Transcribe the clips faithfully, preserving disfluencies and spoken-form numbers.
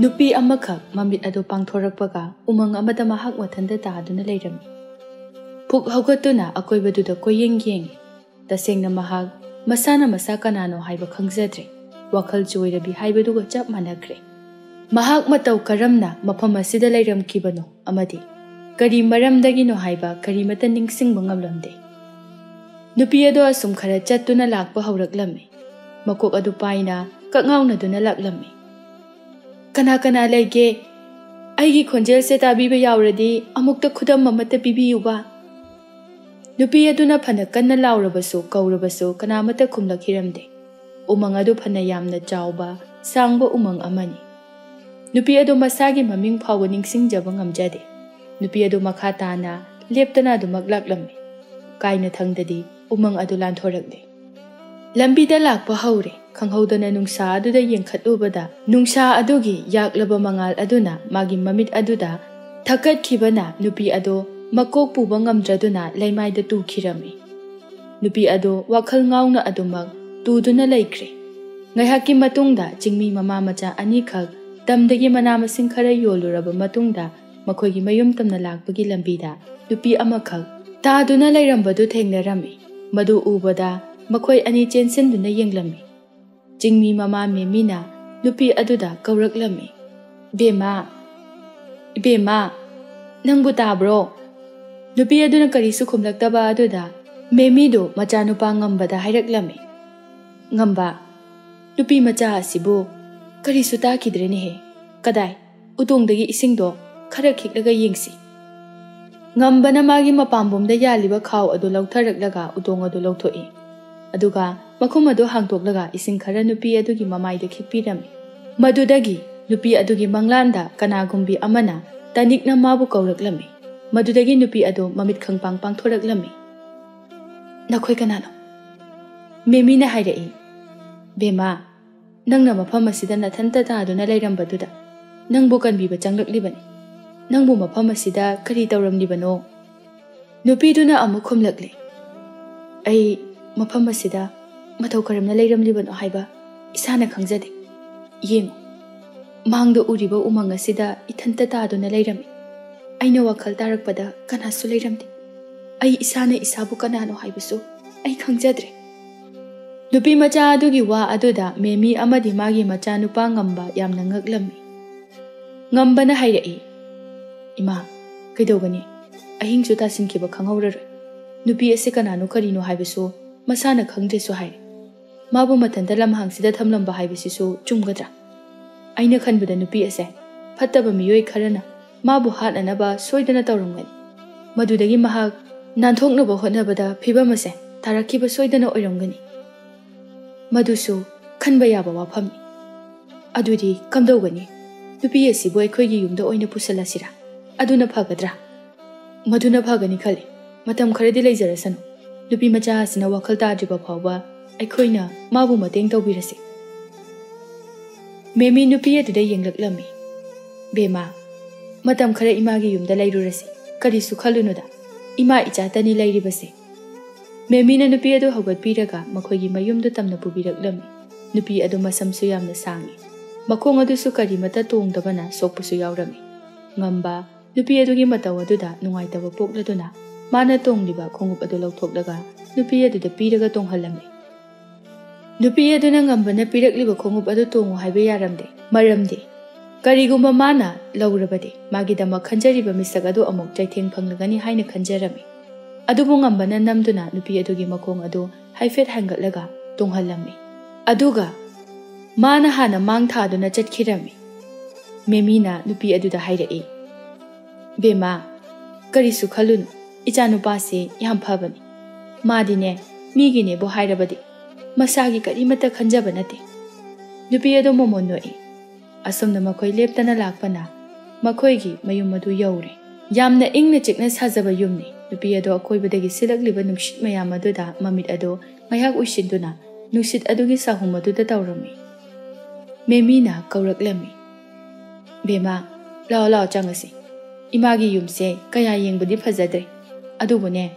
ꯅꯨꯄꯤ ꯑꯃꯈꯛ ꯃꯃꯤꯠ ꯑꯗꯨ ꯄꯥꯡꯊꯣꯔꯛꯄꯒ ꯎꯃꯪ ꯑꯃꯗ ꯃꯍꯥꯛ ꯃꯊꯟꯇ ꯇꯥꯗꯨꯅ ꯂꯩꯔꯝꯃꯤ꯫ ꯄꯨꯛ ꯍꯧꯒꯠꯇꯨꯅ ꯑꯀꯣꯏꯕꯗꯨꯗ ꯀꯣꯏꯌꯦꯡ ꯌꯦꯡꯉꯤ꯫ ꯇꯁꯦꯡꯅ ꯃꯍꯥꯛ ꯃꯁꯥꯅ ꯃꯁꯥ ꯀꯅꯥꯅꯣ ꯍꯥꯏꯕ ꯈꯪꯖꯗ꯭ꯔꯦ꯫ ꯋꯥꯈꯜ ꯆꯣꯏꯔꯕꯤ ꯍꯥꯏꯕꯗꯨꯒ ꯆꯞ ꯃꯥꯟꯅꯈ꯭ꯔꯦ꯫ ꯃꯍꯥꯛ ꯃꯇꯧ ꯀꯔꯝꯅ ꯃꯐꯝ ꯑꯁꯤꯗ ꯂꯩꯔꯝꯈꯤꯕꯅꯣ ꯑꯃꯗꯤ ꯀꯔꯤ ꯃꯔꯝꯗꯒꯤꯅꯣ ꯍꯥꯏꯕ ꯀꯔꯤꯃꯠꯇ ꯅꯤꯡꯁꯤꯡꯕ ꯉꯝꯂꯝꯗꯦ꯫ ꯅꯨꯄꯤ ꯑꯗꯣ ꯑꯁꯨꯝ ꯈꯔ ꯆꯠꯇꯨꯅ ꯂꯥꯛꯄ ꯍꯧꯔꯛꯂꯝꯃꯤ꯫ ꯃꯀꯣꯛ ꯑꯗꯨ ꯄꯥꯏꯅ ꯀꯛꯉꯥꯎꯅꯗꯨꯅ ꯂꯥꯛꯂꯝꯃꯤ꯫ "ꯀꯅꯥ ꯀꯅꯥ ꯂꯩꯒꯦ? ꯑꯩꯒꯤ ꯈꯣꯟꯖꯦꯜꯁꯦ ꯇꯥꯕꯤꯕ ꯌꯥꯎꯔꯗꯤ ꯑꯃꯨꯛꯇ ꯈꯨꯗꯝ ꯑꯃꯠꯇ ꯄꯤꯕꯤꯌꯨꯕ꯫" ꯅꯨꯄꯤ ꯑꯗꯨꯅ ꯐꯅ ꯀꯟꯅ ꯂꯥꯎꯔꯕꯁꯨ, ꯀꯧꯔꯕꯁꯨ ꯀꯅꯥꯃꯠꯇ ꯈꯨꯝꯂꯛꯈꯤꯔꯝꯗꯦ꯫ ꯎꯃꯪ ꯑꯗꯨ ꯐꯅ ꯌꯥꯝꯅ ꯆꯥꯎꯕ, ꯁꯥꯡꯕ ꯎꯃꯪ ꯑꯃꯅꯤ꯫ ꯅꯨꯄꯤ ꯑꯗꯨ ꯃꯁꯥꯒꯤ ꯃꯃꯤꯡ ꯐꯥꯎꯕ ꯅꯤꯡꯁꯤꯡꯖꯕ ꯉꯝꯖꯗꯦ꯫ ꯅꯨꯄꯤ ꯑꯗꯨ ꯃꯈꯥ ꯇꯥꯅ ꯂꯦꯞꯇꯅ ꯑꯗꯨꯃꯛ ꯂꯥꯛꯂꯝꯃꯤ꯫ ꯀꯥꯏꯅꯊꯪꯗꯗꯤ ꯎꯃꯪ ꯑꯗꯨ ꯂꯥꯟꯊꯣꯔꯛꯂꯦ꯫ ꯂꯝꯕꯤꯗ ꯂꯥꯛꯄ ꯍꯧꯔꯦ꯫ ꯈꯪꯍꯧꯗꯅ ꯅꯨꯡꯁꯥ ꯑꯗꯨꯗ ꯌꯦꯡꯈꯠꯂꯨꯕꯗ, ꯅꯨꯡꯁꯥ ꯑꯗꯨꯒꯤ ꯌꯥꯛꯂꯕ ꯃꯉꯥꯜ ꯑꯗꯨꯅ ꯃꯥꯒꯤ ꯃꯃꯤꯠ ꯑꯗꯨꯗ ꯊꯛꯀꯠꯈꯤꯕꯅ ꯅꯨꯄꯤ ꯑꯗꯨ ꯃꯀꯣꯛ ꯄꯨꯕ ꯉꯝꯗ꯭ꯔꯗꯨꯅ ꯂꯩꯃꯥꯏꯗ ꯇꯨꯈꯤꯔꯝꯃꯤ꯫ ꯅꯨꯄꯤ ꯑꯗꯨ ꯋꯥꯈꯜ ꯉꯥꯎꯅ ꯑꯗꯨꯃꯛ ꯇꯨꯗꯨꯅ ꯂꯩꯈ꯭ꯔꯦ꯫ ꯉꯥꯏꯍꯥꯛꯀꯤ ꯃꯇꯨꯡꯗ ꯆꯤꯡꯃꯤ ꯃꯃꯥ ꯃꯆꯥ ꯑꯅꯤꯈꯛ ꯇꯝꯗꯒꯤ ꯃꯅꯥ ꯃꯁꯤꯡ ꯈꯔ ꯌꯣꯜꯂꯨꯔꯕ ꯃꯇꯨꯡꯗ ꯃꯈꯣꯏꯒꯤ ꯃꯌꯨꯝ ꯇꯝꯅ ꯂꯥꯛꯄꯒꯤ ꯂꯝꯕꯤꯗ ꯅꯨꯄꯤ ꯑꯃꯈꯛ ꯇꯥꯗꯨꯅ ꯂꯩꯔꯝꯕꯗꯨ ꯊꯦꯡꯅꯔꯝꯃꯤ꯫ ꯃꯗꯨ ꯎꯕꯗ ꯃꯈꯣꯏ ꯑꯅꯤ ꯆꯦꯟꯁꯤꯟꯗꯨꯅ ꯌꯦꯡꯂꯝꯃꯤ꯫ ꯆꯤꯡꯃꯤ ꯃꯃꯥ ꯃꯦꯃꯤꯅ ꯅꯨꯄꯤ ꯑꯗꯨꯗ ꯀꯧꯔꯛꯂꯝꯃꯤ, "ꯏꯕꯦꯝꯃ, ꯏꯕꯦꯝꯃ, ꯅꯪꯕꯨ ꯇꯥꯕ꯭ꯔꯣ?" ꯅꯨꯄꯤ ꯑꯗꯨꯅ ꯀꯔꯤꯁꯨ ꯈꯨꯝꯂꯛꯇꯕ ꯑꯗꯨꯗ ꯃꯦꯃꯤꯗꯨ ꯃꯆꯥꯅꯨꯄꯥ ꯉꯝꯕꯗ ꯍꯥꯏꯔꯛꯂꯝꯃꯤ, "ꯉꯝꯕ, ꯅꯨꯄꯤ ꯃꯆꯥ ꯑꯁꯤꯕꯨ ꯀꯔꯤꯁꯨ ꯇꯥꯈꯤꯗ꯭ꯔꯦꯅꯦꯍꯦ꯫ ꯀꯗꯥꯏ, ꯎꯇꯣꯡꯗꯒꯤ ꯏꯁꯤꯡꯗꯣ ꯈꯔ ꯈꯤꯛꯂꯒ ꯌꯦꯡꯁꯤ꯫" ꯉꯝꯕꯅ ꯃꯥꯒꯤ ꯃꯄꯥꯝꯕꯣꯝꯗ ꯌꯥꯜꯂꯤꯕ ꯈꯥꯎ ꯑꯗꯨ ꯂꯧꯊꯔꯛꯂꯒ ꯎꯇꯣꯡ ꯑꯗꯨ ꯂꯧꯊꯣꯛꯏ꯫ ꯑꯗꯨꯒ ꯃꯈꯨꯝ ꯑꯗꯨ ꯍꯥꯡꯗꯣꯛꯂꯒ ꯏꯁꯤꯡ ꯈꯔ ꯅꯨꯄꯤ ꯑꯗꯨꯒꯤ ꯃꯃꯥꯏꯗ ꯈꯤꯛꯄꯤꯔꯝꯃꯤ꯫ ꯃꯗꯨꯗꯒꯤ ꯅꯨꯄꯤ ꯑꯗꯨꯒꯤ ꯃꯪꯂꯥꯟꯗ ꯀꯅꯥꯒꯨꯝꯕꯤ ꯑꯃꯅ ꯇꯅꯤꯛꯅ ꯃꯥꯕꯨ ꯀꯧꯔꯛꯂꯝꯃꯤ꯫ ꯃꯗꯨꯗꯒꯤ ꯅꯨꯄꯤ ꯑꯗꯨ ꯃꯃꯤꯠ ꯈꯪꯄꯥꯡ ꯄꯥꯡꯊꯣꯔꯛꯂꯝꯃꯤ꯫ "ꯅꯈꯣꯏ ꯀꯅꯥꯅꯣ?" ꯃꯦꯃꯤꯅ ꯍꯥꯏꯔꯛꯏ, "ꯕꯦꯝꯃ, ꯅꯪꯅ ꯃꯐꯝ ꯑꯁꯤꯗ ꯅꯊꯟꯇ ꯇꯥꯗꯨꯅ ꯂꯩꯔꯝꯕꯗꯨꯗ ꯅꯪꯕꯨ ꯀꯟꯕꯤꯕ ꯆꯪꯂꯛꯂꯤꯕꯅꯤ꯫ ꯅꯪꯕꯨ ꯃꯐꯝ ꯑꯁꯤꯗ ꯀꯔꯤ ꯇꯧꯔꯝꯂꯤꯕꯅꯣ?" ꯅꯨꯄꯤꯗꯨꯅ ꯑꯃꯨꯛ ꯈꯨꯝꯂꯛꯂꯤ, "ꯑꯩ ꯃꯐꯝ ꯑꯁꯤꯗ ꯃꯇꯧ ꯀꯔꯝꯅ ꯂꯩꯔꯝꯂꯤꯕꯅꯣ ꯍꯥꯏꯕ ꯏꯁꯥꯅ ꯈꯪꯖꯗꯦ꯫ ꯌꯦꯡꯉꯨ, ꯃꯥꯡꯗ ꯎꯔꯤꯕ ꯎꯃꯪ ꯑꯁꯤꯗ ꯏꯊꯟꯇ ꯇꯥꯗꯨꯅ ꯂꯩꯔꯝꯃꯤ꯫ ꯑꯩꯅ ꯋꯥꯈꯜ ꯇꯥꯔꯛꯄꯗ ꯀꯅꯥꯁꯨ ꯂꯩꯔꯝꯗꯦ꯫ ꯑꯩ ꯏꯁꯥꯅ ꯏꯁꯥꯕꯨ ꯀꯅꯥꯅꯣ ꯍꯥꯏꯕꯁꯨ ꯑꯩ ꯈꯪꯖꯗ꯭ꯔꯦ꯫ ꯅꯨꯄꯤ ꯃꯆꯥ ꯑꯗꯨꯒꯤ ꯋꯥ ꯑꯗꯨꯗ ꯃꯦꯃꯤ ꯑꯃꯗꯤ ꯃꯥꯒꯤ ꯃꯆꯥꯅꯨꯄꯥ ꯉꯝꯕ ꯌꯥꯝꯅ ꯉꯛꯂꯝꯃꯤ꯫ ꯉꯝꯕꯅ ꯍꯥꯏꯔꯛꯏ, "ꯏꯃꯥ, ꯀꯩꯗꯧꯒꯅꯤ? ꯑꯍꯤꯡꯁꯨ ꯇꯥꯁꯤꯟꯈꯤꯕ ꯈꯪꯍꯧꯔꯔꯣꯏ꯫ ꯅꯨꯄꯤ ꯑꯁꯤ ꯀꯅꯥꯅꯣ ꯀꯔꯤꯅꯣ ꯍꯥꯏꯕꯁꯨ ꯃꯁꯥꯅ ꯈꯪꯗ꯭ꯔꯦꯁꯨ ꯍꯥꯏ꯫ ꯃꯥꯕꯨ ꯃꯊꯟꯇ ꯂꯝꯍꯥꯡꯁꯤꯗ ꯊꯝꯂꯝꯕ ꯍꯥꯏꯕꯁꯤꯁꯨ ꯆꯨꯝꯒꯗ꯭ꯔꯥ? ꯑꯩꯅ ꯈꯟꯕꯗ ꯅꯨꯄꯤ ꯑꯁꯦ ꯐꯠꯇꯕ ꯃꯤꯑꯣꯏ ꯈꯔꯅ ꯃꯥꯕꯨ ꯍꯥꯠꯅꯅꯕ ꯁꯣꯏꯗꯅ ꯇꯧꯔꯝꯒꯅꯤ꯫ ꯃꯗꯨꯗꯒꯤ ꯃꯍꯥꯛ ꯅꯥꯟꯊꯣꯛꯅꯕ ꯍꯣꯠꯅꯕꯗ ꯐꯤꯕꯝ ꯑꯁꯦ ꯇꯥꯔꯛꯈꯤꯕ ꯁꯣꯏꯗꯅ ꯑꯣꯏꯔꯝꯒꯅꯤ꯫ ꯃꯗꯨꯁꯨ ꯈꯟꯕ ꯌꯥꯕ ꯋꯥꯐꯝꯅꯤ꯫ ꯑꯗꯨꯗꯤ ꯀꯝꯗꯧꯒꯅꯤ? ꯅꯨꯄꯤ ꯑꯁꯤꯕꯨ ꯑꯩꯈꯣꯏꯒꯤ ꯌꯨꯝꯗ ꯑꯣꯏꯅ ꯄꯨꯁꯜꯂꯁꯤꯔꯥ? ꯑꯗꯨꯅ ꯐꯒꯗ꯭ꯔꯥ?" "ꯃꯗꯨꯅ ꯐꯒꯅꯤ ꯈꯜꯂꯤ꯫ ꯃꯇꯝ ꯈꯔꯗꯤ ꯂꯩꯖꯔꯁꯅꯨ꯫ ꯅꯨꯄꯤ ꯃꯆꯥ ꯑꯁꯤꯅ ꯋꯥꯈꯜ ꯇꯥꯗ꯭ꯔꯤꯕ ꯐꯥꯎꯕ ꯑꯩꯈꯣꯏꯅ ꯃꯥꯕꯨ ꯃꯇꯦꯡ ꯇꯧꯕꯤꯔꯁꯤ꯫" ꯃꯦꯃꯤ ꯅꯨꯄꯤ ꯑꯗꯨꯗ ꯌꯦꯡꯂꯛꯂꯝꯃꯤ꯫ "ꯕꯦꯃꯥ, ꯃꯇꯝ ꯈꯔ ꯏꯃꯥꯒꯤ ꯌꯨꯝꯗ ꯂꯩꯔꯨꯔꯁꯤ꯫ ꯀꯔꯤꯁꯨ ꯈꯜꯂꯨꯅꯨꯗ꯫ ꯏꯃꯥ ꯏꯆꯥꯇꯅꯤ ꯂꯩꯔꯤꯕꯁꯦ꯫" ꯃꯦꯃꯤꯅ ꯅꯨꯄꯤ ꯑꯗꯨ ꯍꯧꯒꯠꯄꯤꯔꯒ ꯃꯈꯣꯏꯒꯤ ꯃꯌꯨꯝꯗꯨ ꯇꯝꯅ ꯄꯨꯕꯤꯔꯛꯂꯝꯃꯤ꯫ ꯅꯨꯄꯤ ꯑꯗꯨ ꯃꯁꯝꯁꯨ ꯌꯥꯝꯅ ꯁꯥꯡꯉꯤ꯫ ꯃꯈꯣꯡ ꯑꯗꯨꯁꯨ ꯀꯔꯤꯃꯠꯇ ꯇꯣꯡꯗꯕꯅ ꯁꯣꯛꯄꯁꯨ ꯌꯥꯎꯔꯝꯃꯤ꯫ ꯉꯝꯕ ꯅꯨꯄꯤ ꯑꯗꯨꯒꯤ ꯃꯇꯧ ꯑꯗꯨꯗ ꯅꯨꯡꯉꯥꯏꯇꯕ ꯄꯣꯛꯂꯗꯨꯅ ꯃꯥꯅ ꯇꯣꯡꯂꯤꯕ ꯈꯣꯡꯎꯞ ꯑꯗꯨ ꯂꯧꯊꯣꯛꯂꯒ ꯅꯨꯄꯤ ꯑꯗꯨꯗ ꯄꯤꯔꯒ ꯇꯣꯡꯍꯜꯂꯝꯃꯤ꯫ ꯅꯨꯄꯤ ꯑꯗꯨꯅ ꯉꯝꯕꯅ ꯄꯤꯔꯛꯂꯤꯕ ꯈꯣꯡꯎꯞ ꯑꯗꯨ ꯇꯣꯡꯉꯨ ꯍꯥꯏꯕ ꯌꯥꯔꯝꯗꯦ꯫ ꯃꯔꯝꯗꯤ ꯀꯔꯤꯒꯨꯝꯕ ꯃꯥꯅ ꯂꯧꯔꯕꯗꯤ ꯃꯥꯒꯤꯗꯃꯛ ꯈꯟꯖꯔꯤꯕ ꯃꯤꯁꯛ ꯑꯗꯨ ꯑꯃꯨꯛ ꯆꯩꯊꯦꯡ ꯐꯪꯂꯒꯅꯤ ꯍꯥꯏꯅ ꯈꯟꯖꯔꯝꯃꯤ꯫ ꯑꯗꯨꯕꯨ ꯉꯝꯕꯅ ꯅꯝꯗꯨꯅ ꯅꯨꯄꯤ ꯑꯗꯨꯒꯤ ꯃꯈꯣꯡ ꯑꯗꯨ ꯍꯥꯏꯐꯦꯠ ꯍꯥꯏꯒꯠꯂꯒ ꯇꯣꯡꯍꯜꯂꯝꯃꯤ꯫ ꯑꯗꯨꯒ ꯃꯥꯅ ꯍꯥꯟꯅ ꯃꯥꯡ ꯊꯥꯗꯨꯅ ꯆꯠꯈꯤꯔꯝꯃꯤ꯫ ꯃꯦꯃꯤꯅ ꯅꯨꯄꯤ ꯑꯗꯨꯗ ꯍꯥꯏꯔꯛꯏ, "ꯕꯦꯃꯥ, ꯀꯔꯤꯁꯨ ꯈꯜꯂꯨꯅꯨ, ꯏꯆꯥꯅꯨꯄꯥꯁꯦ ꯌꯥꯝ ꯐꯕꯅꯤ꯫ ꯃꯥꯗꯤꯅꯦ, ꯃꯤꯒꯤꯅꯦꯕꯨ ꯍꯥꯏꯔꯕꯗꯤ ꯃꯁꯥꯒꯤ ꯀꯔꯤꯃꯠꯇ ꯈꯟꯖꯕ ꯅꯠꯇꯦ꯫" ꯅꯨꯄꯤ ꯑꯗꯨ ꯃꯣꯃꯣꯟ ꯅꯣꯛꯏ꯫ ꯑꯁꯨꯝꯅ ꯃꯈꯣꯏ ꯂꯦꯞꯇꯅ ꯂꯥꯛꯄꯅ ꯃꯈꯣꯏꯒꯤ ꯃꯌꯨꯝ ꯑꯗꯨ ꯌꯧꯔꯦ꯫ ꯌꯥꯝꯅ ꯏꯪꯅ ꯆꯤꯛꯅ ꯁꯥꯖꯕ ꯌꯨꯝꯅꯤ꯫ ꯅꯨꯄꯤ ꯑꯗꯨ ꯑꯀꯣꯏꯕꯗꯒꯤ ꯁꯤꯜꯂꯛꯂꯤꯕ ꯅꯨꯡꯁꯤꯠ ꯃꯌꯥꯝ ꯑꯗꯨꯗ ꯃꯃꯤꯠ ꯑꯗꯨ ꯉꯥꯏꯍꯥꯛ ꯎꯏꯁꯤꯟꯗꯨꯅ ꯅꯨꯡꯁꯤꯠ ꯑꯗꯨꯒꯤ ꯁꯥꯍꯨꯝ ꯑꯗꯨꯗ ꯇꯧꯔꯝꯃꯤ꯫ ꯃꯦꯃꯤꯅ ꯀꯧꯔꯛꯂꯝꯃꯤ, "ꯕꯦꯃꯥ, ꯂꯥꯛꯑꯣ, ꯂꯥꯛꯑꯣ, ꯆꯪꯉꯁꯤ꯫ ꯏꯃꯥꯒꯤ ꯌꯨꯝꯁꯦ ꯀꯌꯥ ꯌꯦꯡꯕꯗꯤ ꯐꯖꯗ꯭ꯔꯦ, ꯑꯗꯨꯕꯨꯅꯦ,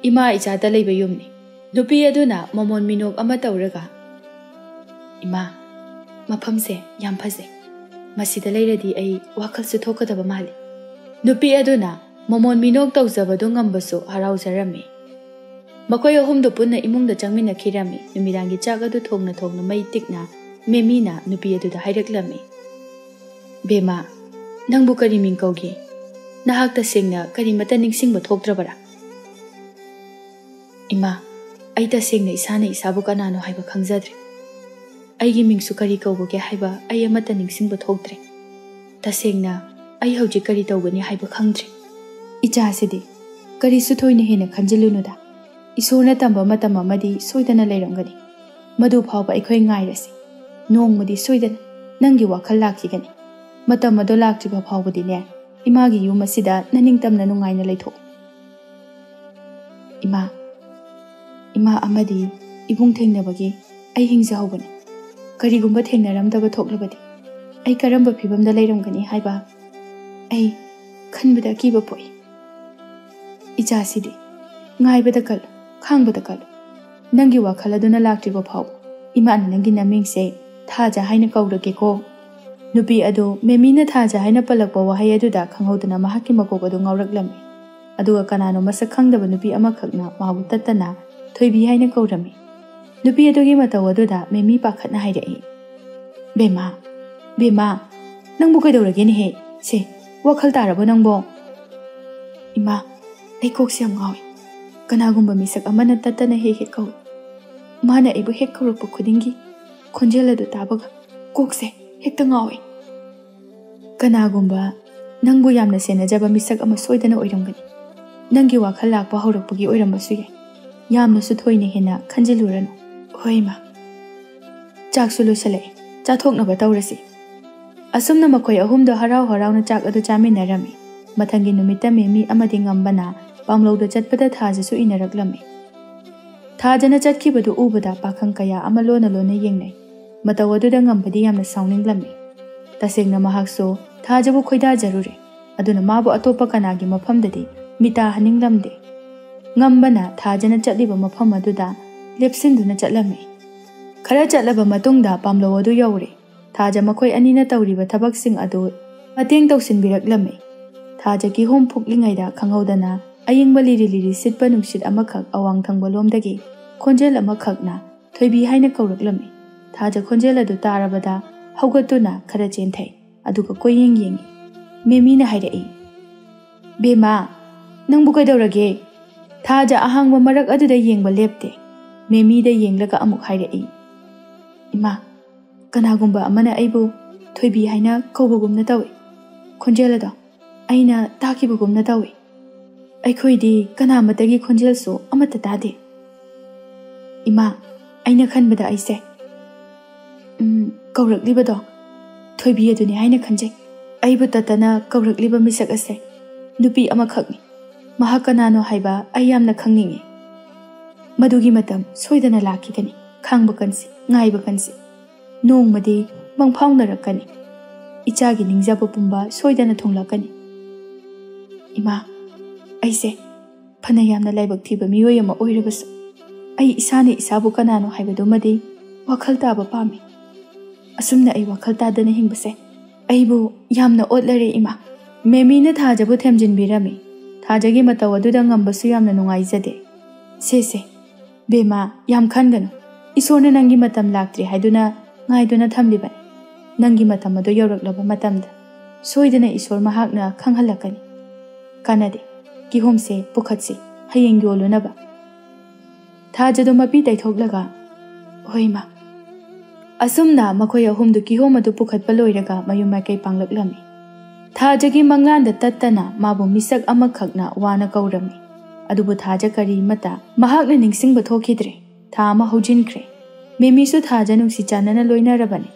ꯏꯃꯥ ꯏꯆꯥꯇ ꯂꯩꯕ ꯌꯨꯝꯅꯤ꯫" ꯅꯨꯄꯤ ꯑꯗꯨꯅ ꯃꯃꯣꯟ ꯃꯤꯅꯣꯛ ꯑꯃ ꯇꯧꯔꯒ, "ꯏꯃꯥ, ꯃꯐꯝꯁꯦ ꯌꯥꯝ ꯐꯖꯩ꯫ ꯃꯁꯤꯗ ꯂꯩꯔꯗꯤ ꯑꯩ ꯋꯥꯈꯜꯁꯨ ꯊꯣꯛꯀꯗꯕ ꯃꯥꯜꯂꯤ꯫ ꯅꯨꯄꯤ ꯑꯗꯨꯅ ꯃꯃꯣꯟ ꯃꯤꯅꯣꯛ ꯇꯧꯖꯕꯗꯨ ꯉꯝꯕꯁꯨ ꯍꯔꯥꯎꯖꯔꯝꯃꯤ꯫ ꯃꯈꯣꯏ ꯑꯍꯨꯝꯗꯨ ꯄꯨꯟꯅ ꯏꯃꯨꯡꯗ ꯆꯪꯃꯤꯟꯅꯈꯤꯔꯝꯃꯤ꯫ ꯅꯨꯃꯤꯗꯥꯡꯒꯤ ꯆꯥꯛ ꯑꯗꯨ ꯊꯣꯡꯅ ꯊꯣꯡꯅ ꯃꯩ ꯇꯤꯛꯅ ꯃꯦꯃꯤꯅ ꯅꯨꯄꯤ ꯑꯗꯨꯗ ꯍꯥꯏꯔꯛꯂꯝꯃꯤ, "ꯕꯦꯝꯃ, ꯅꯪꯕꯨ ꯀꯔꯤ ꯃꯤꯡ ꯀꯧꯒꯦ? ꯅꯍꯥꯛ ꯇꯁꯦꯡꯅ ꯀꯔꯤꯃꯠꯇ ꯅꯤꯡꯁꯤꯡꯕ ꯊꯣꯛꯇ꯭ꯔꯕꯔꯥ?" "ꯏꯃꯥ, ꯑꯩ ꯇꯁꯦꯡꯅ ꯏꯁꯥꯅ ꯏꯁꯥꯕꯨ ꯀꯅꯥꯅꯣ ꯍꯥꯏꯕ ꯈꯪꯖꯗ꯭ꯔꯦ꯫ ꯑꯩꯒꯤ ꯃꯤꯡꯁꯨ ꯀꯔꯤ ꯀꯧꯕꯒꯦ ꯍꯥꯏꯕ ꯑꯩ ꯑꯃꯠꯇ ꯅꯤꯡꯁꯤꯡꯕ ꯊꯣꯛꯇ꯭ꯔꯦ꯫ ꯇꯁꯦꯡꯅ ꯑꯩ ꯍꯧꯖꯤꯛ ꯀꯔꯤ ꯇꯧꯒꯅꯤ ꯍꯥꯏꯕ ꯈꯪꯗ꯭ꯔꯦ꯫" "ꯏꯆꯥꯁꯤꯗꯤ ꯀꯔꯤꯁꯨ ꯊꯣꯏꯅ ꯍꯦꯟꯅ ꯈꯟꯖꯤꯜꯂꯨꯅꯨꯗ꯫ ꯏꯁꯣꯔꯅ ꯇꯝꯕ ꯃꯇꯝ ꯑꯃꯗꯤ ꯁꯣꯏꯗꯅ ꯂꯩꯔꯝꯒꯅꯤ꯫ ꯃꯗꯨ ꯐꯥꯎꯕ ꯑꯩꯈꯣꯏ ꯉꯥꯏꯔꯁꯤ꯫ ꯅꯣꯡꯃꯗꯤ ꯁꯣꯏꯗꯅ ꯅꯪꯒꯤ ꯋꯥꯈꯜ ꯂꯥꯛꯈꯤꯒꯅꯤ꯫ ꯃꯇꯝ ꯑꯗꯣ ꯂꯥꯛꯇ꯭ꯔꯤꯕ ꯐꯥꯎꯕꯗꯤꯅꯦ, ꯏꯃꯥꯒꯤ ꯌꯨꯝ ꯑꯁꯤꯗ ꯅꯅꯤꯡꯇꯝꯅ ꯅꯨꯡꯉꯥꯏꯅ ꯂꯩꯊꯣꯛꯎ꯫" "ꯏꯃꯥ, ꯏꯃꯥ ꯑꯃꯗꯤ ꯏꯕꯨꯡ ꯊꯦꯡꯅꯕꯒꯤ ꯑꯩ ꯍꯤꯡꯖꯍꯧꯕꯅꯤ꯫ ꯀꯔꯤꯒꯨꯝꯕ ꯊꯦꯡꯅꯔꯝꯗꯕ ꯊꯣꯛꯂꯕꯗꯤ ꯑꯩ ꯀꯔꯝꯕ ꯐꯤꯕꯝꯗ ꯂꯩꯔꯝꯒꯅꯤ ꯍꯥꯏꯕ ꯑꯩ ꯈꯟꯕꯗ ꯑꯀꯤꯕ ꯄꯣꯛꯏ꯫ ꯏꯆꯥꯁꯤꯗꯤ ꯉꯥꯏꯕꯗ ꯀꯜꯂꯨ, ꯈꯥꯡꯕꯗ ꯀꯜꯂꯨ꯫ ꯅꯪꯒꯤ ꯋꯥꯈꯜ ꯑꯗꯨꯅ ꯂꯥꯛꯇ꯭ꯔꯤꯕ ꯐꯥꯎꯕ ꯏꯃꯥꯅ ꯅꯪꯒꯤ ꯅꯃꯤꯡꯁꯦ ꯊꯥꯖ ꯍꯥꯏꯅ ꯀꯧꯔꯒꯦꯀꯣ꯫" ꯅꯨꯄꯤ ꯑꯗꯨ ꯃꯦꯃꯤꯅ ꯊꯥꯖ ꯍꯥꯏꯅ ꯄꯜꯂꯛꯄ ꯋꯥꯍꯩ ꯑꯗꯨꯗ ꯈꯪꯍꯧꯗꯅ ꯃꯍꯥꯛꯀꯤ ꯃꯀꯣꯛ ꯑꯗꯨ ꯉꯥꯎꯔꯛꯂꯝꯃꯤ꯫ ꯑꯗꯨꯒ ꯀꯅꯥꯅꯣ ꯃꯁꯛ ꯈꯪꯗꯕ ꯅꯨꯄꯤ ꯑꯃꯈꯛꯅ ꯃꯥꯕꯨ ꯇꯠꯇꯅ "ꯊꯣꯏꯕꯤ" ꯍꯥꯏꯅ ꯀꯧꯔꯝꯃꯤ꯫ ꯅꯨꯄꯤ ꯑꯗꯨꯒꯤ ꯃꯇꯧ ꯑꯗꯨꯗ ꯃꯦꯃꯤ ꯄꯥꯈꯠꯅ ꯍꯥꯏꯔꯛꯏ, "ꯕꯦꯝꯃ, ꯕꯦꯝꯃ, ꯅꯪꯕꯨ ꯀꯩꯗꯧꯔꯒꯦꯅꯦꯍꯦ? ꯁꯦ, ꯋꯥꯈꯜ ꯇꯥꯔꯕꯣ ꯅꯪꯕꯣ?" "ꯏꯃꯥ, ꯑꯩ ꯀꯣꯛꯁꯦ ꯌꯥꯝ ꯉꯥꯎꯏ꯫ ꯀꯅꯥꯒꯨꯝꯕ ꯃꯤꯁꯛ ꯑꯃꯅ ꯇꯠꯇꯅ ꯍꯦꯛ ꯍꯦꯛ ꯀꯧꯏ꯫ ꯃꯥꯅ ꯑꯩꯕꯨ ꯍꯦꯛ ꯀꯧꯔꯛꯄ ꯈꯨꯗꯤꯡꯒꯤ ꯈꯣꯟꯖꯦꯜ ꯑꯗꯨ ꯇꯥꯕꯒ ꯀꯣꯛꯁꯦ ꯍꯦꯛꯇ ꯉꯥꯎꯏ꯫ ꯀꯅꯥꯒꯨꯝꯕ ꯅꯪꯕꯨ ꯌꯥꯝꯅ ꯁꯦꯟꯅꯖꯕ ꯃꯤꯁꯛ ꯑꯃ ꯁꯣꯏꯗꯅ ꯑꯣꯏꯔꯝꯒꯅꯤ꯫ ꯅꯪꯒꯤ ꯋꯥꯈꯜ ꯂꯥꯛꯄ ꯍꯧꯔꯛꯄꯒꯤ ꯑꯣꯏꯔꯝꯕꯁꯨ ꯌꯥꯏ꯫ ꯌꯥꯝꯅꯁꯨ ꯊꯣꯏꯅ ꯍꯦꯟꯅ ꯈꯟꯖꯤꯜꯂꯨꯔꯅꯨ꯫" "ꯍꯣꯏ, ꯏꯃꯥ꯫ ꯆꯥꯛꯁꯨ ꯂꯣꯏꯁꯤꯜꯂꯛꯑꯦ, ꯆꯥꯊꯣꯛꯅꯕ ꯇꯧꯔꯁꯤ꯫" ꯑꯁꯨꯝꯅ ꯃꯈꯣꯏ ꯑꯍꯨꯝꯗꯣ ꯍꯔꯥꯎ ꯍꯔꯥꯎꯅ ꯆꯥꯛ ꯑꯗꯨ ꯆꯥꯃꯤꯟꯅꯔꯝꯃꯤ꯫ ꯃꯊꯪꯒꯤ ꯅꯨꯃꯤꯠꯇ ꯃꯦꯃꯤ ꯑꯃꯗꯤ ꯉꯝꯕꯅ ꯄꯥꯝꯂꯧꯗ ꯆꯠꯄꯗ ꯊꯥꯖꯁꯨ ꯏꯟꯅꯔꯛꯂꯝꯃꯤ꯫ ꯊꯥꯖꯅ ꯆꯠꯈꯤꯕꯗꯨ ꯎꯕꯗ ꯄꯥꯈꯪ ꯀꯌꯥ ꯑꯃ ꯂꯣꯟꯅ ꯂꯣꯟꯅ ꯌꯦꯡꯅꯩ꯫ ꯃꯇꯧ ꯑꯗꯨꯗ ꯉꯝꯕꯗꯤ ꯌꯥꯝꯅ ꯁꯥꯎꯅꯤꯡꯂꯝꯃꯤ꯫ ꯇꯁꯦꯡꯅ ꯃꯍꯥꯛꯁꯨ ꯊꯥꯖꯕꯨ ꯈꯣꯏꯗꯥꯖꯔꯨꯔꯦ, ꯑꯗꯨꯅ ꯃꯥꯕꯨ ꯑꯇꯣꯞꯄ ꯀꯅꯥꯒꯤ ꯃꯐꯝꯗꯗꯤ ꯃꯤꯇꯥꯍꯟꯅꯤꯡꯂꯝꯗꯦ꯫ ꯉꯝꯕꯅ ꯊꯥꯖꯅ ꯆꯠꯂꯤꯕ ꯃꯐꯝ ꯑꯗꯨꯗ ꯂꯦꯞꯁꯤꯟꯗꯨꯅ ꯆꯠꯂꯝꯃꯤ꯫ ꯈꯔ ꯆꯠꯂꯕ ꯃꯇꯨꯡꯗ ꯄꯥꯝꯂꯧ ꯑꯗꯨ ꯌꯧꯔꯦ꯫ ꯊꯥꯖ ꯃꯈꯣꯏ ꯑꯅꯤꯅ ꯇꯧꯔꯤꯕ ꯊꯕꯛꯁꯤꯡ ꯑꯗꯨ ꯃꯇꯦꯡ ꯇꯧꯁꯤꯟꯕꯤꯔꯛꯂꯝꯃꯤ꯫ ꯊꯥꯖ ꯀꯤꯍꯣꯝ ꯐꯨꯛꯂꯤꯉꯩꯗ ꯈꯪꯍꯧꯗꯅ ꯑꯏꯪꯕ ꯂꯤꯔꯤ ꯂꯤꯔꯤ ꯁꯤꯠꯄ ꯅꯨꯡꯁꯤꯠ ꯑꯃꯈꯛ ꯑꯋꯥꯡ ꯊꯪꯕ ꯂꯣꯝꯗꯒꯤ ꯈꯣꯟꯖꯦꯜ ꯑꯃꯈꯛꯅ ꯊꯣꯏꯕꯤ ꯍꯥꯏꯅ ꯀꯧꯔꯛꯂꯝꯃꯤ꯫ ꯊꯥꯖ ꯈꯣꯟꯖꯦꯜ ꯑꯗꯨ ꯇꯥꯔꯕꯗ ꯍꯧꯒꯠꯇꯨꯅ ꯈꯔ ꯆꯦꯟꯊꯩ, ꯑꯗꯨꯒ ꯀꯣꯏꯌꯦꯡ ꯌꯦꯡꯉꯤ꯫ ꯃꯦꯃꯤꯅ ꯍꯥꯏꯔꯛꯏ, "ꯕꯦꯝꯃ, ꯅꯪꯕꯨ ꯀꯩꯗꯧꯔꯒꯦ?" ꯊꯥꯖ ꯑꯍꯥꯡꯕ ꯃꯔꯛ ꯑꯗꯨꯗ ꯌꯦꯡꯕ ꯂꯦꯞꯇꯦ꯫ ꯃꯦꯃꯤꯗ ꯌꯦꯡꯂꯒ ꯑꯃꯨꯛ ꯍꯥꯏꯔꯛꯏ, "ꯏꯃꯥ, ꯀꯅꯥꯒꯨꯝꯕ ꯑꯃꯅ ꯑꯩꯕꯨ ꯊꯣꯏꯕꯤ ꯍꯥꯏꯅ ꯀꯧꯕꯒꯨꯝꯅ ꯇꯧꯏ꯫ ꯈꯣꯟꯖꯦꯜ ꯑꯗꯣ ꯑꯩꯅ ꯇꯥꯈꯤꯕꯒꯨꯝꯅ ꯇꯧꯏ꯫ ꯑꯩꯈꯣꯏꯗꯤ ꯀꯅꯥꯃꯠꯇꯒꯤ ꯈꯣꯟꯖꯦꯜꯁꯨ ꯑꯃꯠꯇ ꯇꯥꯗꯦ꯫ ꯏꯃꯥ, ꯑꯩꯅ ꯈꯟꯕꯗ ꯑꯩꯁꯦ, ꯎꯝ, ꯀꯧꯔꯛꯂꯤꯕꯗꯣ ꯊꯣꯏꯕꯤ ꯑꯗꯨꯅꯤ ꯍꯥꯏꯅ ꯈꯟꯖꯩ꯫ ꯑꯩꯕꯨ ꯇꯠꯇꯅ ꯀꯧꯔꯛꯂꯤꯕ ꯃꯤꯁꯛ ꯑꯁꯦ ꯅꯨꯄꯤ ꯑꯃꯈꯛꯅꯤ꯫ ꯃꯍꯥꯛ ꯀꯅꯥꯅꯣ ꯍꯥꯏꯕ ꯑꯩ ꯌꯥꯝꯅ ꯈꯪꯅꯤꯡꯏ꯫ ꯃꯗꯨꯒꯤ ꯃꯇꯝ ꯁꯣꯏꯗꯅ ꯂꯥꯛꯈꯤꯒꯅꯤ꯫ ꯈꯥꯡꯕ ꯀꯟꯁꯤ, ꯉꯥꯏꯕ ꯀꯟꯁꯤ꯫ ꯅꯣꯡꯃꯗꯤ ꯃꯪꯐꯥꯎꯅꯔꯛꯀꯅꯤ꯫ ꯏꯆꯥꯒꯤ ꯅꯤꯡꯖꯕ ꯄꯨꯝꯕ ꯁꯣꯏꯗꯅ ꯊꯨꯡꯂꯛꯀꯅꯤ꯫ ꯏꯃꯥ, ꯑꯩꯁꯦ ꯐꯅ ꯌꯥꯝꯅ ꯂꯥꯏꯕꯛ ꯊꯤꯕ ꯃꯤꯑꯣꯏ ꯑꯃ ꯑꯣꯏꯔꯕꯁꯨ, ꯑꯩ ꯏꯁꯥꯅ ꯏꯁꯥꯕꯨ ꯀꯅꯥꯅꯣ ꯍꯥꯏꯕꯗꯨꯃꯗꯤ ꯋꯥꯈꯜ ꯇꯥꯕ ꯄꯥꯝꯃꯤ꯫ ꯑꯁꯨꯝꯅ ꯑꯩ ꯋꯥꯈꯜ ꯇꯥꯗꯅ ꯍꯤꯡꯕꯁꯦ ꯑꯩꯕꯨ ꯌꯥꯝꯅ ꯑꯣꯠꯂꯔꯦ, ꯏꯃꯥ꯫" ꯃꯦꯃꯤꯅ ꯊꯥꯖꯕꯨ ꯊꯦꯝꯖꯤꯟꯕꯤꯔꯝꯃꯤ꯫ ꯊꯥꯖꯒꯤ ꯃꯇꯧ ꯑꯗꯨꯗ ꯉꯝꯕꯁꯨ ꯌꯥꯝꯅ ꯅꯨꯡꯉꯥꯏꯖꯗꯦ꯫ "ꯁꯦ, ꯁꯦ, ꯕꯦꯝꯃ, ꯌꯥꯝ ꯈꯟꯒꯅꯨ꯫ ꯏꯁꯣꯔꯅ ꯅꯪꯒꯤ ꯃꯇꯝ ꯂꯥꯛꯇ꯭ꯔꯤ ꯍꯥꯏꯗꯨꯅ ꯉꯥꯏꯗꯨꯅ ꯊꯝꯂꯤꯕꯅꯤ꯫ ꯅꯪꯒꯤ ꯃꯇꯝ ꯑꯗꯨ ꯌꯧꯔꯛꯂꯕ ꯃꯇꯝꯗ ꯁꯣꯏꯗꯅ ꯏꯁꯣꯔ ꯃꯍꯥꯛꯅ ꯈꯪꯍꯜꯂꯛꯀꯅꯤ꯫ ꯀꯥꯟꯅꯗꯦ, ꯀꯤꯍꯣꯝꯁꯦ ꯄꯨꯈꯠꯁꯤ, ꯍꯌꯦꯡ ꯌꯣꯜꯂꯨꯅꯕ꯫" ꯊꯥꯖꯗꯨ ꯃꯄꯤ ꯇꯩꯊꯣꯛꯂꯒ, "ꯍꯣꯏ, ꯏꯃꯥ꯫" ꯑꯁꯨꯝꯅ ꯃꯈꯣꯏ ꯑꯍꯨꯝꯗꯨ ꯀꯤꯍꯣꯝ ꯑꯗꯨ ꯄꯨꯈꯠꯄ ꯂꯣꯏꯔꯒ ꯃꯌꯨꯝ ꯃꯥꯏꯀꯩ ꯄꯥꯡꯂꯛꯂꯝꯃꯤ꯫ ꯊꯥꯖꯒꯤ ꯃꯪꯂꯥꯟꯗ ꯇꯠꯇꯅ ꯃꯥꯕꯨ ꯃꯤꯁꯛ ꯑꯃꯈꯛꯅ ꯋꯥꯅ ꯀꯧꯔꯝꯃꯤ꯫ ꯑꯗꯨꯕꯨ ꯊꯥꯖ ꯀꯔꯤꯃꯠꯇ ꯃꯍꯥꯛꯅ ꯅꯤꯡꯁꯤꯡꯕ ꯊꯣꯛꯈꯤꯗ꯭ꯔꯦ꯫ ꯊꯥ ꯑꯃ ꯍꯧꯖꯤꯟꯈ꯭ꯔꯦ꯫ ꯃꯦꯃꯤꯁꯨ ꯊꯥꯖ ꯅꯨꯡꯁꯤ ꯆꯥꯟꯅꯅ ꯂꯣꯏꯅꯔꯕꯅꯤ꯫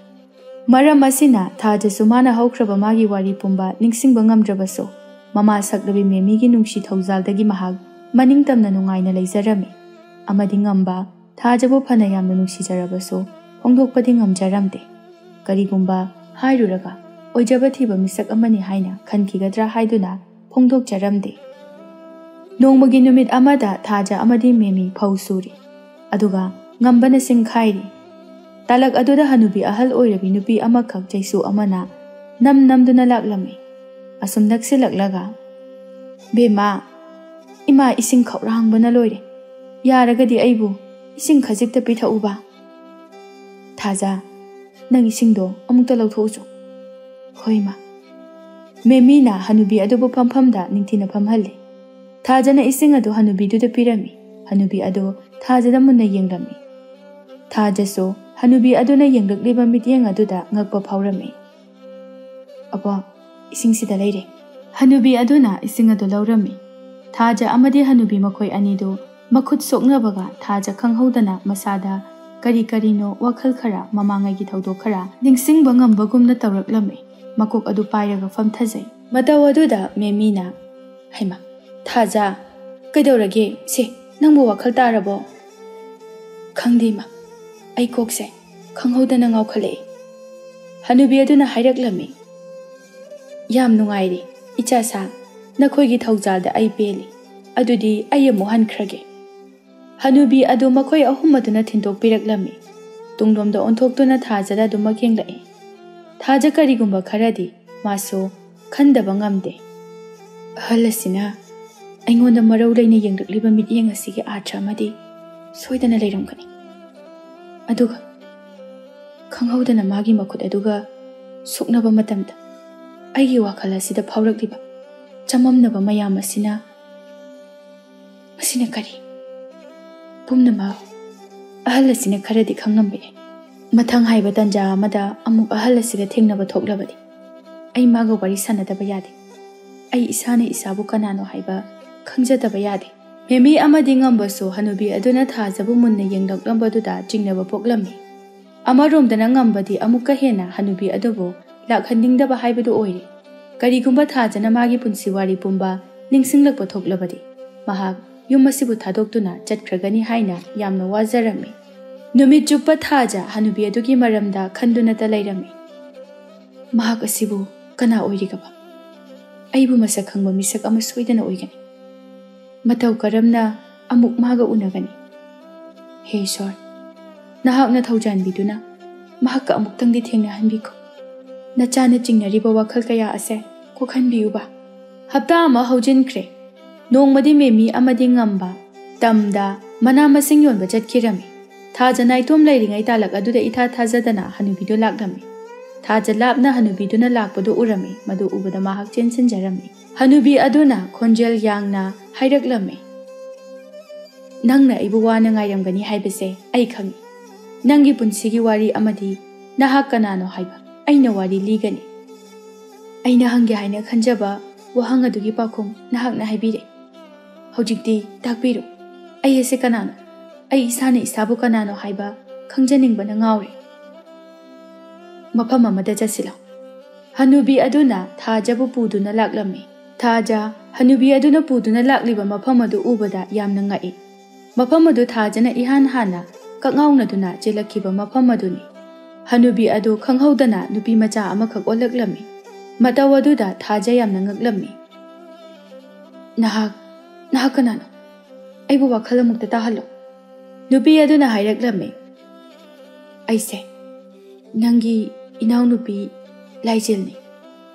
ꯃꯔꯝ ꯑꯁꯤꯅ ꯊꯥꯖꯁꯨ ꯃꯥꯅ ꯍꯧꯈ꯭ꯔꯕ ꯃꯥꯒꯤ ꯋꯥꯔꯤ ꯄꯨꯝꯕ ꯅꯤꯡꯁꯤꯡꯕ ꯉꯝꯗ꯭ꯔꯕꯁꯨ, ꯃꯃꯥ ꯁꯛꯂꯕꯤ ꯃꯦꯃꯤꯒꯤ ꯅꯨꯡꯁꯤ ꯊꯧꯖꯥꯜꯗꯒꯤ ꯃꯍꯥꯛ ꯃꯅꯤꯡ ꯇꯝꯅ ꯅꯨꯡꯉꯥꯏꯅ ꯂꯩꯖꯔꯝꯃꯤ꯫ ꯑꯃꯗꯤ ꯉꯝꯕ, ꯊꯥꯖꯕꯨ ꯐꯅ ꯌꯥꯝꯅ ꯅꯨꯡꯁꯤꯖꯔꯕꯁꯨ ꯐꯣꯡꯗꯣꯛꯄꯗꯤ ꯉꯝꯖꯔꯝꯗꯦ꯫ ꯀꯔꯤꯒꯨꯝꯕ ꯍꯥꯏꯔꯨꯔꯒ ꯑꯣꯏꯖꯕ ꯊꯤꯕ ꯃꯤꯁꯛ ꯑꯃꯅꯤ ꯍꯥꯏꯅ ꯈꯟꯈꯤꯒꯗ꯭ꯔꯥ ꯍꯥꯏꯗꯨꯅ ꯐꯣꯡꯗꯣꯛꯆꯔꯝꯗꯦ꯫ ꯅꯣꯡꯃꯒꯤ ꯅꯨꯃꯤꯠ ꯑꯃꯗ ꯊꯥꯖ ꯑꯃꯗꯤ ꯃꯦꯃꯤ ꯐꯧ ꯁꯨꯔꯤ, ꯑꯗꯨꯒ ꯉꯝꯕꯅ ꯁꯤꯡ ꯈꯥꯏꯔꯤ꯫ ꯇꯥꯂꯛ ꯑꯗꯨꯗ ꯍꯅꯨꯕꯤ ꯑꯍꯜ ꯑꯣꯏꯔꯕꯤ ꯅꯨꯄꯤ ꯑꯃꯈꯛ ꯆꯩꯁꯨ ꯑꯃꯅ ꯅꯝ ꯅꯝꯗꯨꯅ ꯂꯥꯛꯂꯝꯃꯤ꯫ ꯑꯁꯨꯝ ꯅꯛꯁꯤꯜꯂꯛꯂꯒ, "ꯕꯦꯝꯃ, ꯏꯃꯥ ꯏꯁꯤꯡ ꯈꯧꯔꯥꯡꯕꯅ ꯂꯣꯏꯔꯦ꯫ ꯌꯥꯔꯒꯗꯤ ꯑꯩꯕꯨ ꯏꯁꯤꯡ ꯈꯖꯤꯛꯇ ꯄꯤꯊꯛꯎꯕ꯫ ꯊꯥꯖ, ꯅꯪ ꯏꯁꯤꯡꯗꯣ ꯑꯃꯨꯛꯇ ꯂꯧꯊꯣꯛꯎꯆꯣ꯫" "ꯍꯣꯏ, ꯏꯃꯥ꯫" ꯃꯦꯃꯤꯅ ꯍꯅꯨꯕꯤ ꯑꯗꯨꯕꯨ ꯐꯝꯐꯝꯗ ꯅꯤꯡꯊꯤꯅ ꯐꯝꯍꯜꯂꯤ꯫ ꯊꯥꯖꯅ ꯏꯁꯤꯡ ꯑꯗꯨ ꯍꯅꯨꯕꯤꯗꯨꯗ ꯄꯤꯔꯝꯃꯤ꯫ ꯍꯅꯨꯕꯤ ꯑꯗꯨ ꯊꯥꯖꯗ ꯃꯨꯟꯅ ꯌꯦꯡꯂꯝꯃꯤ꯫ ꯊꯥꯖꯁꯨ ꯍꯅꯨꯕꯤ ꯑꯗꯨꯅ ꯌꯦꯡꯂꯛꯂꯤꯕ ꯃꯤꯠꯌꯦꯡ ꯑꯗꯨꯗ ꯉꯛꯄ ꯐꯥꯎꯔꯝꯃꯤ꯫ "ꯑꯕꯣ, ꯏꯁꯤꯡꯁꯤꯗ ꯂꯩꯔꯦ꯫" ꯍꯅꯨꯕꯤ ꯑꯗꯨꯅ ꯏꯁꯤꯡ ꯑꯗꯨ ꯂꯧꯔꯝꯃꯤ꯫ ꯊꯥꯖ ꯑꯃꯗꯤ ꯍꯅꯨꯕꯤ ꯃꯈꯣꯏ ꯑꯅꯤꯗꯨ ꯃꯈꯨꯠ ꯁꯣꯛꯅꯕꯒ ꯊꯥꯖ ꯈꯪꯍꯧꯗꯅ ꯃꯁꯥꯗ ꯀꯔꯤ ꯀꯔꯤꯅꯣ ꯋꯥꯈꯜ ꯈꯔ, ꯃꯃꯥꯡꯉꯩꯒꯤ ꯊꯧꯗꯣꯛ ꯈꯔ ꯅꯤꯡꯁꯤꯡꯕ ꯉꯝꯕꯒꯨꯝꯅ ꯇꯧꯔꯛꯂꯝꯃꯤ꯫ ꯃꯀꯣꯛ ꯑꯗꯨ ꯄꯥꯏꯔꯒ ꯐꯝꯊꯖꯩ꯫ ꯃꯇꯧ ꯑꯗꯨꯗ ꯃꯦꯃꯤꯅ, "ꯍꯩꯃꯥ, ꯊꯥꯖ, ꯀꯩꯗꯧꯔꯒꯦ? ꯁꯦ, ꯅꯪꯕꯨ ꯋꯥꯈꯜ ꯇꯥꯔꯕꯣ?" "ꯈꯪꯗꯦ, ꯏꯃꯥ꯫ ꯑꯩ ꯀꯣꯛꯁꯦ ꯈꯪꯍꯧꯗꯅ ꯉꯥꯎꯈꯠꯂꯛꯏ꯫" ꯍꯅꯨꯕꯤ ꯑꯗꯨꯅ ꯍꯥꯏꯔꯛꯂꯝꯃꯤ, "ꯌꯥꯝ ꯅꯨꯡꯉꯥꯏꯔꯦ, ꯏꯆꯥꯁꯥ꯫ ꯅꯈꯣꯏꯒꯤ ꯊꯧꯖꯥꯜꯗ ꯑꯩ ꯄꯦꯜꯂꯤ꯫ ꯑꯗꯨꯗꯤ ꯑꯩ ꯑꯃꯨꯛ ꯍꯟꯈ꯭ꯔꯒꯦ꯫" ꯍꯅꯨꯕꯤ ꯑꯗꯨ ꯃꯈꯣꯏ ꯑꯍꯨꯝ ꯑꯗꯨꯅ ꯊꯤꯟꯗꯣꯛꯄꯤꯔꯛꯂꯝꯃꯤ꯫ ꯇꯨꯡꯂꯣꯝꯗ ꯑꯣꯟꯊꯣꯛꯇꯨꯅ ꯊꯥꯖꯗ ꯑꯗꯨꯃꯛ ꯌꯦꯡꯂꯛꯏ꯫ ꯊꯥꯖ ꯀꯔꯤꯒꯨꯝꯕ ꯈꯔꯗꯤ ꯃꯥꯁꯨ ꯈꯟꯗꯕ ꯉꯝꯗꯦ꯫ "ꯑꯍꯜ ꯑꯁꯤꯅ ꯑꯩꯉꯣꯟꯗ ꯃꯔꯧ ꯂꯩꯅ ꯌꯦꯡꯂꯛꯂꯤꯕ ꯃꯤꯠꯌꯦꯡ ꯑꯁꯤꯒꯤ ꯑꯥꯔꯊ ꯑꯃꯗꯤ ꯁꯣꯏꯗꯅ ꯂꯩꯔꯝꯒꯅꯤ꯫ ꯑꯗꯨꯒ ꯈꯪꯍꯧꯗꯅ ꯃꯥꯒꯤ ꯃꯈꯨꯠ ꯑꯗꯨꯒ ꯁꯣꯛꯅꯕ ꯃꯇꯝꯗ ꯑꯩꯒꯤ ꯋꯥꯈꯜ ꯑꯁꯤꯗ ꯐꯥꯎꯔꯛꯂꯤꯕ ꯆꯃꯝꯅꯕ ꯃꯌꯥꯝ ꯑꯁꯤꯅ, ꯃꯁꯤꯅ ꯀꯔꯤ? ꯄꯨꯝꯅꯃꯛ ꯑꯍꯜ ꯑꯁꯤꯅ ꯈꯔꯗꯤ ꯈꯪꯂꯝꯕ ꯌꯥꯏ꯫ ꯃꯊꯪ ꯍꯥꯏꯕ ꯇꯥꯟꯖꯥ ꯑꯃꯗ ꯑꯃꯨꯛ ꯑꯍꯜ ꯑꯁꯤꯒ ꯊꯦꯡꯅꯕ ꯊꯣꯛꯂꯕꯗꯤ ꯑꯩ ꯃꯥꯒ ꯋꯥꯔꯤ ꯁꯥꯟꯅꯗꯕ ꯌꯥꯗꯦ꯫ ꯑꯩ ꯏꯁꯥꯅ ꯏꯁꯥꯕꯨ ꯀꯅꯥꯅꯣ ꯍꯥꯏꯕ ꯈꯪꯖꯗꯕ ꯌꯥꯗꯦ꯫" ꯃꯦꯃꯤ ꯑꯃꯗꯤ ꯉꯝꯕꯁꯨ ꯍꯅꯨꯕꯤ ꯑꯗꯨꯅ ꯊꯥꯖꯕꯨ ꯃꯨꯟꯅ ꯌꯦꯡꯂꯛꯂꯝꯕꯗꯨꯗ ꯆꯤꯡꯅꯕ ꯄꯣꯛꯂꯝꯃꯤ꯫ ꯑꯃꯔꯣꯝꯗꯅ ꯉꯝꯕꯗꯤ ꯑꯃꯨꯛꯀ ꯍꯦꯟꯅ ꯍꯅꯨꯕꯤ ꯑꯗꯨꯕꯨ ꯂꯥꯛꯍꯟꯅꯤꯡꯗꯕ ꯍꯥꯏꯕꯗꯨ ꯑꯣꯏꯔꯦ꯫ ꯀꯔꯤꯒꯨꯝꯕ ꯊꯥꯖꯅ ꯃꯥꯒꯤ ꯄꯨꯟꯁꯤ ꯋꯥꯔꯤ ꯄꯨꯝꯕ ꯅꯤꯡꯁꯤꯡꯂꯛꯄ ꯊꯣꯛꯂꯕꯗꯤ ꯃꯍꯥꯛ ꯌꯨꯝ ꯑꯁꯤꯕꯨ ꯊꯥꯗꯣꯛꯇꯨꯅ ꯆꯠꯈ꯭ꯔꯒꯅꯤ ꯍꯥꯏꯅ ꯌꯥꯝꯅ ꯋꯥꯖꯔꯝꯃꯤ꯫ ꯅꯨꯃꯤꯠ ꯆꯨꯞꯄ ꯊꯥꯖ ꯍꯅꯨꯕꯤ ꯑꯗꯨꯒꯤ ꯃꯔꯝꯗ ꯈꯟꯗꯨꯅꯇ ꯂꯩꯔꯝꯃꯤ꯫ "ꯃꯍꯥꯛ ꯑꯁꯤꯕꯨ ꯀꯅꯥ ꯑꯣꯏꯔꯤꯒꯕ? ꯑꯩꯕꯨ ꯃꯁꯛ ꯈꯪꯕ ꯃꯤꯁꯛ ꯑꯃ ꯁꯣꯏꯗꯅ ꯑꯣꯏꯒꯅꯤ꯫ ꯃꯇꯧ ꯀꯔꯝꯅ ꯑꯃꯨꯛ ꯃꯥꯒ ꯎꯅꯒꯅꯤ? ꯍꯦ ꯏꯁꯣꯔ, ꯅꯍꯥꯛꯅ ꯊꯧꯖꯥꯟꯕꯤꯗꯨꯅ ꯃꯍꯥꯛꯀ ꯑꯃꯨꯛꯇꯪꯗꯤ ꯊꯦꯡꯅꯍꯟꯕꯤꯈꯣ꯫ ꯅꯆꯥꯅ ꯆꯤꯡꯅꯔꯤꯕ ꯋꯥꯈꯜ ꯀꯌꯥ ꯑꯁꯦ ꯀꯣꯛꯍꯟꯕꯤꯌꯨꯕ꯫ ꯍꯞꯇꯥ ꯑꯃ ꯍꯧꯖꯤꯟꯈ꯭ꯔꯦ꯫ ꯅꯣꯡꯃꯗꯤ ꯃꯦꯃꯤ ꯑꯃꯗꯤ ꯉꯝꯕ ꯇꯝꯗ ꯃꯅꯥ ꯃꯁꯤꯡ ꯌꯣꯟꯕ ꯆꯠꯈꯤꯔꯝꯃꯤ꯫ ꯊꯥꯖ ꯅꯥꯏꯇꯣꯝ ꯂꯩꯔꯤꯉꯩ ꯇꯥꯂꯛ ꯑꯗꯨꯗ ꯏꯊꯥ ꯊꯥꯖꯗꯅ ꯍꯅꯨꯕꯤꯗꯨ ꯂꯥꯛꯂꯝꯃꯤ꯫ ꯊꯥꯖ ꯂꯥꯞꯅ ꯍꯅꯨꯕꯤꯗꯨꯅ ꯂꯥꯛꯄꯗꯨ ꯎꯔꯝꯃꯤ꯫ ꯃꯗꯨ ꯎꯕꯗ ꯃꯍꯥꯛ ꯆꯦꯟꯁꯤꯟꯖꯔꯝꯃꯤ꯫ ꯍꯅꯨꯕꯤ ꯑꯗꯨꯅ ꯈꯣꯟꯖꯦꯜ ꯌꯥꯡꯅ ꯍꯥꯏꯔꯛꯂꯝꯃꯤ, "ꯅꯪꯅ ꯑꯩꯕꯨ ꯋꯥꯅ ꯉꯥꯏꯔꯝꯒꯅꯤ ꯍꯥꯏꯕꯁꯦ ꯑꯩ ꯈꯪꯏ꯫ ꯅꯪꯒꯤ ꯄꯨꯟꯁꯤꯒꯤ ꯋꯥꯔꯤ ꯑꯃꯗꯤ ꯅꯍꯥꯛ ꯀꯅꯥꯅꯣ ꯍꯥꯏꯕ ꯑꯩꯅ ꯋꯥꯔꯤ ꯂꯤꯒꯅꯤ꯫ ꯑꯩꯅ ꯍꯪꯒꯦ ꯍꯥꯏꯅ ꯈꯟꯖꯕ ꯋꯥꯍꯪ ꯑꯗꯨꯒꯤ ꯄꯥꯎꯈꯨꯝ ꯅꯍꯥꯛꯅ ꯍꯥꯏꯕꯤꯔꯦ꯫ ꯍꯧꯖꯤꯛꯇꯤ ꯇꯥꯛꯄꯤꯔꯣ, ꯑꯩ ꯑꯁꯤ ꯀꯅꯥꯅꯣ? ꯑꯩ ꯏꯁꯥꯅ ꯏꯁꯥꯕꯨ ꯀꯅꯥꯅꯣ ꯍꯥꯏꯕ ꯈꯪꯖꯅꯤꯡꯕꯅ ꯉꯥꯎꯔꯦ꯫" "ꯃꯐꯝ ꯑꯃꯗ ꯆꯠꯁꯤꯜꯂꯣ꯫" ꯍꯅꯨꯕꯤ ꯑꯗꯨꯅ ꯊꯥꯖꯕꯨ ꯄꯨꯗꯨꯅ ꯂꯥꯛꯂꯝꯃꯤ꯫ ꯊꯥꯖ ꯍꯅꯨꯕꯤ ꯑꯗꯨꯅ ꯄꯨꯗꯨꯅ ꯂꯥꯛꯂꯤꯕ ꯃꯐꯝ ꯑꯗꯨ ꯎꯕꯗ ꯌꯥꯝꯅ ꯉꯛꯏ꯫ ꯃꯐꯝ ꯑꯗꯨ ꯊꯥꯖꯅ ꯏꯍꯥꯟ ꯍꯥꯟꯅ ꯀꯛꯉꯥꯎꯅꯗꯨꯅ ꯆꯦꯜꯂꯛꯈꯤꯕ ꯃꯐꯝ ꯑꯗꯨꯅꯤ꯫ ꯍꯅꯨꯕꯤ ꯑꯗꯨ ꯈꯪꯍꯧꯗꯅ ꯅꯨꯄꯤ ꯃꯆꯥ ꯑꯃꯈꯛ ꯑꯣꯜꯂꯛꯂꯝꯃꯤ꯫ ꯃꯇꯧ ꯑꯗꯨꯗ ꯊꯥꯖ ꯌꯥꯝꯅ ꯉꯛꯂꯝꯃꯤ꯫ "ꯅꯍꯥꯛ, ꯅꯍꯥꯛ ꯀꯅꯥꯅꯣ? ꯑꯩꯕꯨ ꯋꯥꯈꯜ ꯑꯃꯨꯛꯇ ꯇꯥꯍꯜꯂꯣ꯫" ꯅꯨꯄꯤ ꯑꯗꯨꯅ ꯍꯥꯏꯔꯛꯂꯝꯃꯤ, "ꯑꯩꯁꯦ ꯅꯪꯒꯤ ꯏꯅꯥꯎꯅꯨꯄꯤ ꯂꯥꯏꯖꯦꯜꯅꯤ꯫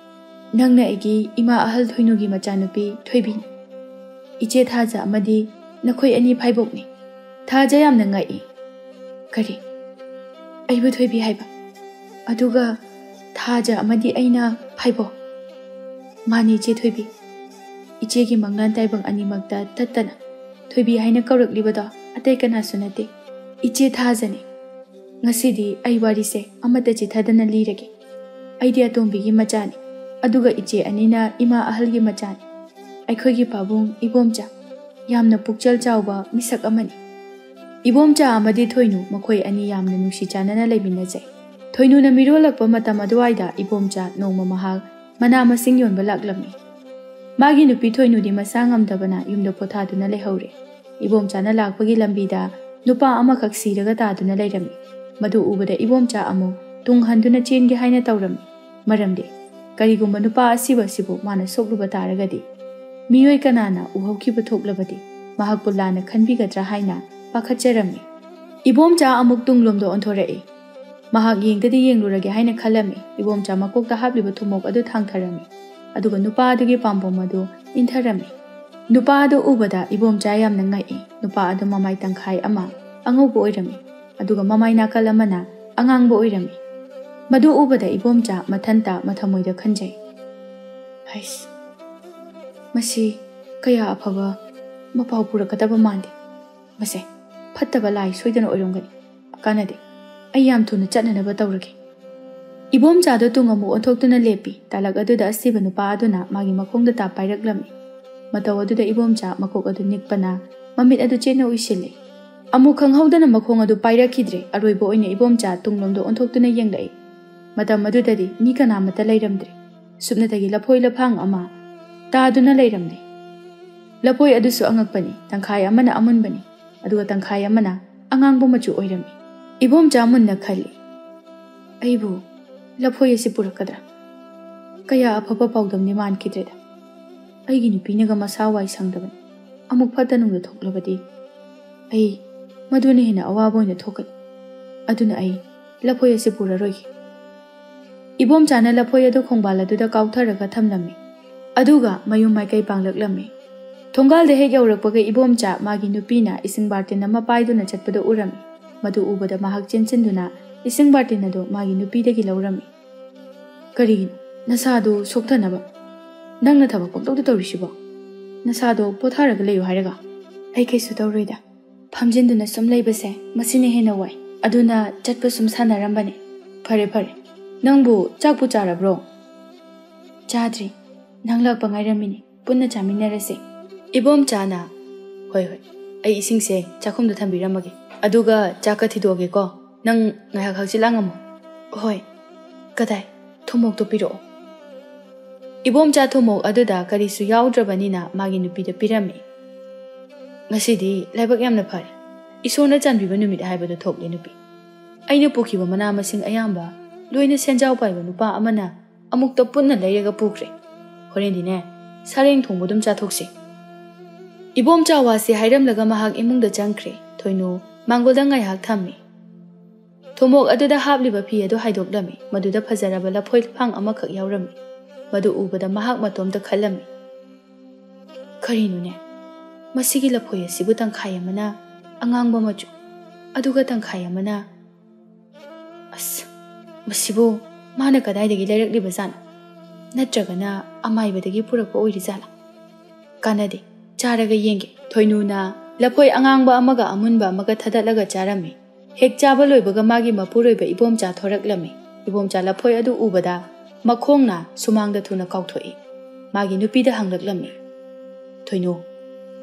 ꯅꯪꯅ ꯑꯩꯒꯤ ꯏꯃꯥ ꯑꯍꯜ ꯊꯣꯏꯅꯨꯒꯤ ꯃꯆꯥꯅꯨꯄꯤ ꯊꯣꯏꯕꯤꯅꯤ꯫ ꯏꯆꯦ ꯊꯥꯖ ꯑꯃꯗꯤ ꯅꯈꯣꯏ ꯑꯅꯤ ꯐꯥꯏꯕꯣꯛꯅꯤ꯫" ꯊꯥꯖ ꯌꯥꯝꯅ ꯉꯛꯏ꯫ "ꯀꯔꯤ? ꯑꯩꯕꯨ ꯊꯣꯏꯕꯤ ꯍꯥꯏꯕ? ꯑꯗꯨꯒ ꯊꯥꯖ ꯑꯃꯗꯤ ꯑꯩꯅ ꯐꯥꯏꯕꯣꯛ?" "ꯃꯥꯅꯤ, ꯏꯆꯦ ꯊꯣꯏꯕꯤ꯫ ꯏꯆꯦꯒꯤ ꯃꯪꯂꯥꯟ ꯇꯥꯏꯕꯪ ꯑꯅꯤꯃꯛꯇ ꯇꯠꯇꯅ ꯊꯣꯏꯕꯤ ꯍꯥꯏꯅ ꯀꯧꯔꯛꯂꯤꯕꯗꯣ ꯑꯇꯩ ꯀꯅꯥꯁꯨ ꯅꯠꯇꯦ, ꯏꯆꯦ ꯊꯥꯖꯅꯤ꯫ ꯉꯁꯤꯗꯤ ꯑꯩ ꯋꯥꯔꯤꯁꯦ ꯑꯃꯠꯇ ꯆꯤꯊꯗꯅ ꯂꯤꯔꯒꯦ꯫ ꯑꯩꯗꯤ ꯑꯇꯣꯝꯕꯤꯒꯤ ꯃꯆꯥꯅꯤ, ꯑꯗꯨꯒ ꯏꯆꯦ ꯑꯅꯤꯅ ꯏꯃꯥ ꯑꯍꯜꯒꯤ ꯃꯆꯥꯅꯤ꯫ ꯑꯩꯈꯣꯏꯒꯤ ꯄꯥꯕꯨꯡ ꯏꯕꯣꯝꯆꯥ ꯌꯥꯝꯅ ꯄꯨꯛꯆꯦꯜ ꯆꯥꯎꯕ ꯃꯤꯁꯛ ꯑꯃꯅꯤ꯫ ꯏꯕꯣꯝꯆꯥ ꯑꯃꯗꯤ ꯊꯣꯏꯅꯨ ꯃꯈꯣꯏ ꯑꯅꯤ ꯌꯥꯝꯅ ꯅꯨꯡꯁꯤ ꯆꯥꯟꯅꯅ ꯂꯩꯃꯤꯟꯅꯖꯩ꯫ ꯊꯣꯏꯅꯨꯅ ꯃꯤꯔꯣꯜꯂꯛꯄ ꯃꯇꯝ ꯑꯗꯨꯋꯥꯏꯗ ꯏꯕꯣꯝꯆꯥ ꯅꯣꯡꯃ ꯃꯍꯥꯛ ꯃꯅꯥ ꯃꯁꯤꯡ ꯌꯣꯟꯕ ꯂꯥꯛꯂꯝꯃꯤ꯫ ꯃꯥꯒꯤ ꯅꯨꯄꯤ ꯊꯣꯏꯅꯨꯗꯤ ꯃꯁꯥ ꯉꯝꯗꯕꯅ ꯌꯨꯝꯗ ꯄꯣꯊꯥꯗꯨꯅ ꯂꯩꯍꯧꯔꯦ꯫ ꯏꯕꯣꯝꯆꯥꯅ ꯂꯥꯛꯄꯒꯤ ꯂꯝꯕꯤꯗ ꯅꯨꯄꯥ ꯑꯃꯈꯛ ꯁꯤꯔꯒ ꯇꯥꯗꯨꯅ ꯂꯩꯔꯝꯃꯤ꯫ ꯃꯗꯨ ꯎꯕꯗ ꯏꯕꯣꯝꯆꯥ ꯑꯃꯨꯛ ꯇꯨꯡ ꯍꯟꯗꯨꯅ ꯆꯦꯟꯒꯦ ꯍꯥꯏꯅ ꯇꯧꯔꯝꯃꯤ꯫ ꯃꯔꯝꯗꯤ ꯀꯔꯤꯒꯨꯝꯕ ꯅꯨꯄꯥ ꯑꯁꯤꯕ ꯑꯁꯤꯕꯨ ꯃꯥꯅ ꯁꯣꯛꯂꯨꯕ ꯇꯥꯔꯒꯗꯤ, ꯃꯤꯑꯣꯏ ꯀꯅꯥꯅ ꯎꯍꯧꯈꯤꯕ ꯊꯣꯛꯂꯕꯗꯤ ꯃꯍꯥꯛꯄꯨ ꯂꯥꯟꯅ ꯈꯟꯕꯤꯒꯗ꯭ꯔꯥ ꯍꯥꯏꯅ ꯄꯥꯈꯠꯆꯔꯝꯃꯤ꯫ ꯏꯕꯣꯝꯆꯥ ꯑꯃꯨꯛ ꯇꯨꯡꯂꯣꯝꯗ ꯑꯣꯟꯊꯣꯔꯛꯏ꯫ ꯃꯍꯥꯛ ꯌꯦꯡꯗꯗꯤ ꯌꯦꯡꯂꯨꯔꯒꯦ ꯍꯥꯏꯅ ꯈꯜꯂꯝꯃꯤ꯫ ꯏꯕꯣꯝꯆꯥ ꯃꯀꯣꯛꯇ ꯍꯥꯞꯂꯤꯕ ꯊꯨꯝꯃꯣꯛ ꯑꯗꯨ ꯊꯥꯡꯊꯔꯝꯃꯤ, ꯑꯗꯨꯒ ꯅꯨꯄꯥ ꯑꯗꯨꯒꯤ ꯄꯥꯝꯕꯣꯝ ꯑꯗꯨ ꯏꯟꯊꯔꯝꯃꯤ꯫ ꯅꯨꯄꯥ ꯑꯗꯨ ꯎꯕꯗ ꯏꯕꯣꯝꯆꯥ ꯌꯥꯝꯅ ꯉꯛꯏ꯫ ꯅꯨꯄꯥ ꯑꯗꯨ ꯃꯃꯥꯏ ꯇꯪꯈꯥꯏ ꯑꯃ ꯑꯉꯧꯕ ꯑꯣꯏꯔꯝꯃꯤ, ꯑꯗꯨꯒ ꯃꯃꯥꯏ ꯅꯥꯀꯜ ꯑꯃꯅ ꯑꯉꯥꯡꯕ ꯑꯣꯏꯔꯝꯃꯤ꯫ ꯃꯗꯨ ꯎꯕꯗ ꯏꯕꯣꯝꯆꯥ ꯃꯊꯟꯇ ꯃꯊꯃꯣꯏꯗ ꯈꯟꯖꯩ, "ꯍꯩꯁ, ꯃꯁꯤ ꯀꯌꯥ ꯑꯐꯕ ꯃꯄꯥꯎ ꯄꯨꯔꯛꯀꯗꯕ ꯃꯥꯟꯗꯦ꯫ ꯃꯁꯦ ꯐꯠꯇꯕ ꯂꯥꯏ ꯁꯣꯏꯗꯅ ꯑꯣꯏꯔꯝꯒꯅꯤ꯫ ꯀꯥꯟꯅꯗꯦ, ꯑꯩ ꯌꯥꯝ ꯊꯨꯅ ꯆꯠꯅꯅꯕ ꯇꯧꯔꯒꯦ꯫" ꯏꯕꯣꯝꯆꯥꯗꯣ ꯇꯨꯡ ꯑꯃꯨꯛ ꯑꯣꯟꯊꯣꯛꯇꯨꯅ ꯂꯦꯞꯄꯤ꯫ ꯇꯥꯂꯛ ꯑꯗꯨꯗ ꯑꯁꯤꯕ ꯅꯨꯄꯥ ꯑꯗꯨꯅ ꯃꯥꯒꯤ ꯃꯈꯣꯡꯗ ꯇꯥꯞ ꯄꯥꯏꯔꯛꯂꯝꯃꯤ꯫ ꯃꯇꯧ ꯑꯗꯨꯗ ꯏꯕꯣꯝꯆꯥ ꯃꯀꯣꯛ ꯑꯗꯨ ꯅꯤꯛꯄꯅ ꯃꯃꯤꯠ ꯑꯗꯨ ꯆꯦꯠꯅ ꯎꯏꯁꯤꯜꯂꯤ꯫ ꯑꯃꯨꯛ ꯈꯪꯍꯧꯗꯅ ꯃꯈꯣꯡ ꯑꯗꯨ ꯄꯥꯏꯔꯛꯈꯤꯗ꯭ꯔꯦ꯫ ꯑꯔꯣꯏꯕ ꯑꯣꯏꯅ ꯏꯕꯣꯝꯆꯥ ꯇꯨꯡꯂꯣꯝꯗ ꯑꯣꯟꯊꯣꯛꯇꯨꯅ ꯌꯦꯡꯂꯛꯏ꯫ ꯃꯇꯝ ꯑꯗꯨꯗꯗꯤ ꯃꯤ ꯀꯅꯥꯃꯠꯇ ꯂꯩꯔꯝꯗ꯭ꯔꯦ꯫ ꯁꯨꯞꯅꯇꯒꯤ ꯂꯐꯣꯏ ꯂꯐꯥꯡ ꯑꯃ ꯇꯥꯗꯨꯅ ꯂꯩꯔꯝꯂꯦ꯫ ꯂꯐꯣꯏ ꯑꯗꯨꯁꯨ ꯑꯉꯛꯄꯅꯤ, ꯇꯪꯈꯥꯏ ꯑꯃꯅ ꯑꯃꯨꯟꯕꯅꯤ, ꯑꯗꯨꯒ ꯇꯪꯈꯥꯏ ꯑꯃꯅ ꯑꯉꯥꯡꯕ ꯃꯆꯨ ꯑꯣꯏꯔꯝꯃꯤ꯫ ꯏꯕꯣꯝꯆꯥ ꯃꯨꯟꯅ ꯈꯜꯂꯤ, "ꯑꯩꯕꯨ ꯂꯐꯣꯏ ꯑꯁꯤ ꯄꯨꯔꯛꯀꯗ꯭ꯔꯥ? ꯀꯌꯥ ꯑꯐꯕ ꯄꯥꯎꯗꯝꯗꯤ ꯃꯥꯟꯈꯤꯗ꯭ꯔꯦꯗ꯫ ꯑꯩꯒꯤ ꯅꯨꯄꯤꯅꯒ ꯃꯁꯥ ꯋꯥꯏ ꯁꯪꯗꯕꯅꯤ꯫ ꯑꯃꯨꯛ ꯐꯠꯇ ꯅꯨꯡꯗ ꯊꯣꯛꯂꯕꯗꯤ ꯑꯩ ꯃꯗꯨꯅ ꯍꯦꯟꯅ ꯑꯋꯥꯕ ꯑꯣꯏꯅ ꯊꯣꯛꯀꯅꯤ꯫ ꯑꯗꯨꯅ ꯑꯩ ꯂꯐꯣꯏ ꯑꯁꯤ ꯄꯨꯔꯔꯣꯏꯒꯦ꯫" ꯏꯕꯣꯝꯆꯥꯅ ꯂꯐꯣꯏ ꯑꯗꯨ ꯈꯣꯡꯕꯥꯜ ꯑꯗꯨꯗ ꯀꯥꯎꯊꯔꯒ ꯊꯝꯂꯝꯃꯤ, ꯑꯗꯨꯒ ꯃꯌꯨꯝ ꯃꯥꯏꯀꯩ ꯄꯥꯡꯂꯛꯂꯝꯃꯤ꯫ ꯊꯣꯡꯒꯥꯜꯗ ꯍꯦꯛ ꯌꯧꯔꯛꯄꯒ ꯏꯕꯣꯝꯆꯥ ꯃꯥꯒꯤ ꯅꯨꯄꯤꯅ ꯏꯁꯤꯡ ꯕꯥꯔꯇꯤꯟ ꯑꯃ ꯄꯥꯏꯗꯨꯅ ꯆꯠꯄꯗꯨ ꯎꯔꯝꯃꯤ꯫ ꯃꯗꯨ ꯎꯕꯗ ꯃꯍꯥꯛ ꯆꯦꯟꯁꯤꯟꯗꯨꯅ ꯏꯁꯤꯡ ꯕꯥꯔꯇꯤꯟ ꯑꯗꯨ ꯃꯥꯒꯤ ꯅꯨꯄꯤꯗꯒꯤ ꯂꯧꯔꯝꯃꯤ꯫ "ꯀꯔꯤꯒꯤꯅꯣ ꯅꯁꯥꯗꯨ ꯁꯣꯛꯊꯅꯕ ꯅꯪꯅ ꯊꯕꯛ ꯄꯪꯇꯧꯗ ꯇꯧꯔꯤꯁꯤꯕꯣ? ꯅꯁꯥꯗꯣ ꯄꯣꯊꯥꯔꯒ ꯂꯩꯌꯨ ꯍꯥꯏꯔꯒ?" "ꯑꯩ ꯀꯩꯁꯨ ꯇꯧꯔꯣꯏꯗ꯫ ꯐꯝꯖꯤꯟꯗꯨꯅ ꯁꯨꯝ ꯂꯩꯕꯁꯦ ꯃꯁꯤꯅ ꯍꯦꯟꯅ ꯋꯥꯏ꯫ ꯑꯗꯨꯅ ꯆꯠꯄ ꯁꯨꯝ ꯁꯥꯟꯅꯔꯝꯕꯅꯦ꯫" "ꯐꯔꯦ ꯐꯔꯦ, ꯅꯪꯕꯨ ꯆꯥꯛꯄꯨ ꯆꯥꯔꯕ꯭ꯔꯣ?" "ꯆꯥꯗ꯭ꯔꯤ, ꯅꯪ ꯂꯥꯛꯄ ꯉꯥꯏꯔꯝꯃꯤꯅꯤ, ꯄꯨꯟꯅ ꯆꯥꯃꯤꯟꯅꯔꯁꯦ꯫" ꯏꯕꯣꯝꯆꯥꯅ, "ꯍꯣꯏ ꯍꯣꯏ, ꯑꯩ ꯏꯁꯤꯡꯁꯦ ꯆꯥꯛꯈꯨꯝꯗ ꯊꯝꯕꯤꯔꯝꯃꯒꯦ, ꯑꯗꯨꯒ ꯆꯥꯛꯀ ꯊꯤꯗꯣꯛꯑꯒꯦꯀꯣ꯫ ꯅꯪ ꯉꯥꯏꯍꯥꯛ ꯍꯛꯆꯤꯠ ꯂꯥꯡꯉꯝꯃꯣ꯫" "ꯍꯣꯏ, ꯀꯗꯥꯏ? ꯊꯨꯝꯃꯣꯛꯇꯣ ꯄꯤꯔꯛꯑꯣ꯫" ꯏꯕꯣꯝꯆꯥ ꯊꯨꯝꯃꯣꯛ ꯑꯗꯨꯗ ꯀꯔꯤꯁꯨ ꯌꯥꯎꯗ꯭ꯔꯕꯅꯤꯅ ꯃꯥꯒꯤ ꯅꯨꯄꯤꯗ ꯄꯤꯔꯝꯃꯤ꯫ "ꯉꯁꯤꯗꯤ ꯂꯥꯏꯕꯛ ꯌꯥꯝꯅ ꯐꯔꯦ꯫ ꯏꯁꯣꯔꯅ ꯆꯥꯟꯕꯤꯕ ꯅꯨꯃꯤꯠ ꯍꯥꯏꯕꯗꯨ ꯊꯣꯛꯂꯦ ꯅꯨꯄꯤ꯫ ꯑꯩꯅ ꯄꯨꯈꯤꯕ ꯃꯅꯥ ꯃꯁꯤꯡ ꯑꯌꯥꯝꯕ ꯂꯣꯏꯅ ꯁꯦꯟꯖꯥꯎ ꯄꯥꯏꯕ ꯅꯨꯄꯥ ꯑꯃꯅ ꯑꯃꯨꯛꯇ ꯄꯨꯟꯅ ꯂꯩꯔꯒ ꯄꯨꯈ꯭ꯔꯦ꯫ ꯍꯣꯔꯦꯟꯗꯤꯅꯦ, ꯁꯥꯔꯦꯡ ꯊꯣꯡꯕ ꯑꯗꯨꯝ ꯆꯥꯊꯣꯛꯁꯤ꯫" ꯏꯕꯣꯝꯆꯥ ꯋꯥꯁꯤ ꯍꯥꯏꯔꯝꯂꯒ ꯃꯍꯥꯛ ꯏꯃꯨꯡꯗ ꯆꯪꯈ꯭ꯔꯦ꯫ ꯊꯣꯏꯅꯨ ꯃꯥꯡꯒꯣꯜꯗ ꯉꯥꯏꯍꯥꯛ ꯊꯝꯃꯤ꯫ ꯊꯨꯝꯃꯣꯛ ꯑꯗꯨꯗ ꯍꯥꯞꯂꯤꯕ ꯐꯤ ꯑꯗꯨ ꯍꯥꯏꯗꯣꯛꯂꯝꯃꯤ꯫ ꯃꯗꯨꯗ ꯐꯖꯔꯕ ꯂꯐꯣꯏ ꯐꯥꯡ ꯑꯃꯈꯛ ꯌꯥꯎꯔꯝꯃꯤ꯫ ꯃꯗꯨ ꯎꯕꯗ ꯃꯍꯥꯛ ꯃꯇꯣꯝꯇ ꯈꯜꯂꯝꯃꯤ, "ꯀꯔꯤꯅꯣꯅꯦ? ꯃꯁꯤꯒꯤ ꯂꯐꯣꯏ ꯑꯁꯤꯕꯨ ꯇꯪꯈꯥꯏ ꯑꯃꯅ ꯑꯉꯥꯡꯕ ꯃꯆꯨ, ꯑꯗꯨꯒ ꯇꯪꯈꯥꯏ ꯑꯃꯅ, ꯑꯁ, ꯃꯁꯤꯕꯨ ꯃꯥꯅ ꯀꯗꯥꯏꯗꯒꯤ ꯂꯩꯔꯛꯂꯤꯕꯖꯥꯠꯅꯣ? ꯅꯠꯇ꯭ꯔꯒꯅ ꯑꯃꯥꯏꯕꯗꯒꯤ ꯄꯨꯔꯛꯄ ꯑꯣꯏꯔꯤꯖꯥꯠꯂꯥ? ꯀꯥꯟꯅꯗꯦ, ꯆꯥꯔꯒ ꯌꯦꯡꯒꯦ꯫" ꯊꯣꯏꯅꯨꯅ ꯂꯐꯣꯏ ꯑꯉꯥꯡꯕ ꯑꯃꯒ ꯑꯃꯨꯟꯕ ꯑꯃꯒ ꯊꯥꯗꯠꯂꯒ ꯆꯥꯔꯝꯃꯤ꯫ ꯍꯦꯛ ꯆꯥꯕ ꯂꯣꯏꯕꯒ ꯃꯥꯒꯤ ꯃꯄꯨꯔꯣꯏꯕ ꯏꯕꯣꯝꯆꯥ ꯊꯣꯔꯛꯂꯝꯃꯤ꯫ ꯏꯕꯣꯝꯆꯥ ꯂꯐꯣꯏ ꯑꯗꯨ ꯎꯕꯗ ꯃꯈꯣꯡꯅ ꯁꯨꯃꯥꯡꯗ ꯊꯨꯅ ꯀꯥꯎꯊꯣꯛꯏ꯫ ꯃꯥꯒꯤ ꯅꯨꯄꯤꯗ ꯍꯪꯂꯛꯂꯝꯃꯤ, "ꯊꯣꯏꯅꯨ,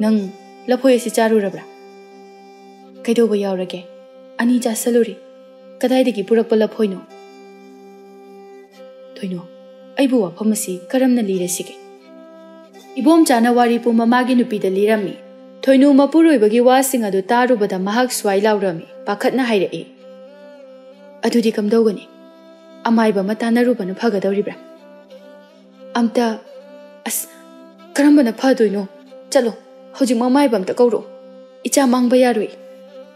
ꯅꯪ ꯂꯐꯣꯏ ꯑꯁꯤ ꯆꯥꯔꯨꯔꯕ꯭ꯔꯥ? ꯀꯩꯗꯧꯕ ꯌꯥꯎꯔꯒꯦ? ꯑꯅꯤ ꯆꯥꯁꯜꯂꯨꯔꯦ꯫ ꯀꯗꯥꯏꯗꯒꯤ ꯄꯨꯔꯛꯄ ꯂꯐꯣꯏꯅꯣ?" "ꯊꯣꯏꯅꯨ, ꯑꯩꯕꯨ ꯋꯥꯐꯝ ꯑꯁꯤ ꯀꯔꯝꯅ ꯂꯤꯔꯁꯤꯒꯦ?" ꯏꯕꯣꯝꯆꯥꯅ ꯋꯥꯔꯤ ꯄꯨꯝꯕ ꯃꯥꯒꯤ ꯅꯨꯄꯤꯗ ꯂꯤꯔꯝꯃꯤ꯫ ꯊꯣꯏꯅꯨ ꯃꯄꯨꯔꯣꯏꯕꯒꯤ ꯋꯥꯁꯤꯡ ꯑꯗꯨ ꯇꯥꯔꯨꯕꯗ ꯃꯍꯥꯛ ꯁ꯭ꯋꯥꯏ ꯂꯥꯎꯔꯝꯃꯤ, ꯄꯥꯈꯠꯅ ꯍꯥꯏꯔꯛꯏ, "ꯑꯗꯨꯗꯤ ꯀꯝꯗꯧꯒꯅꯤ? ꯑꯃꯥꯏꯕ ꯑꯃ ꯇꯥꯟꯅꯔꯨꯕꯅ ꯐꯒꯗꯧꯔꯤꯕ꯭ꯔꯥ? ꯑꯝꯇ, ꯑꯁ, ꯀꯔꯝꯕꯅ ꯐꯗꯣꯏꯅꯣ? ꯆꯠꯂꯣ, ꯍꯧꯖꯤꯛꯃꯛ ꯃꯥꯏꯕ ꯑꯝꯇ ꯀꯧꯔꯛꯑꯣ꯫ ꯏꯆꯥ ꯃꯥꯡꯕ ꯌꯥꯔꯣꯏ꯫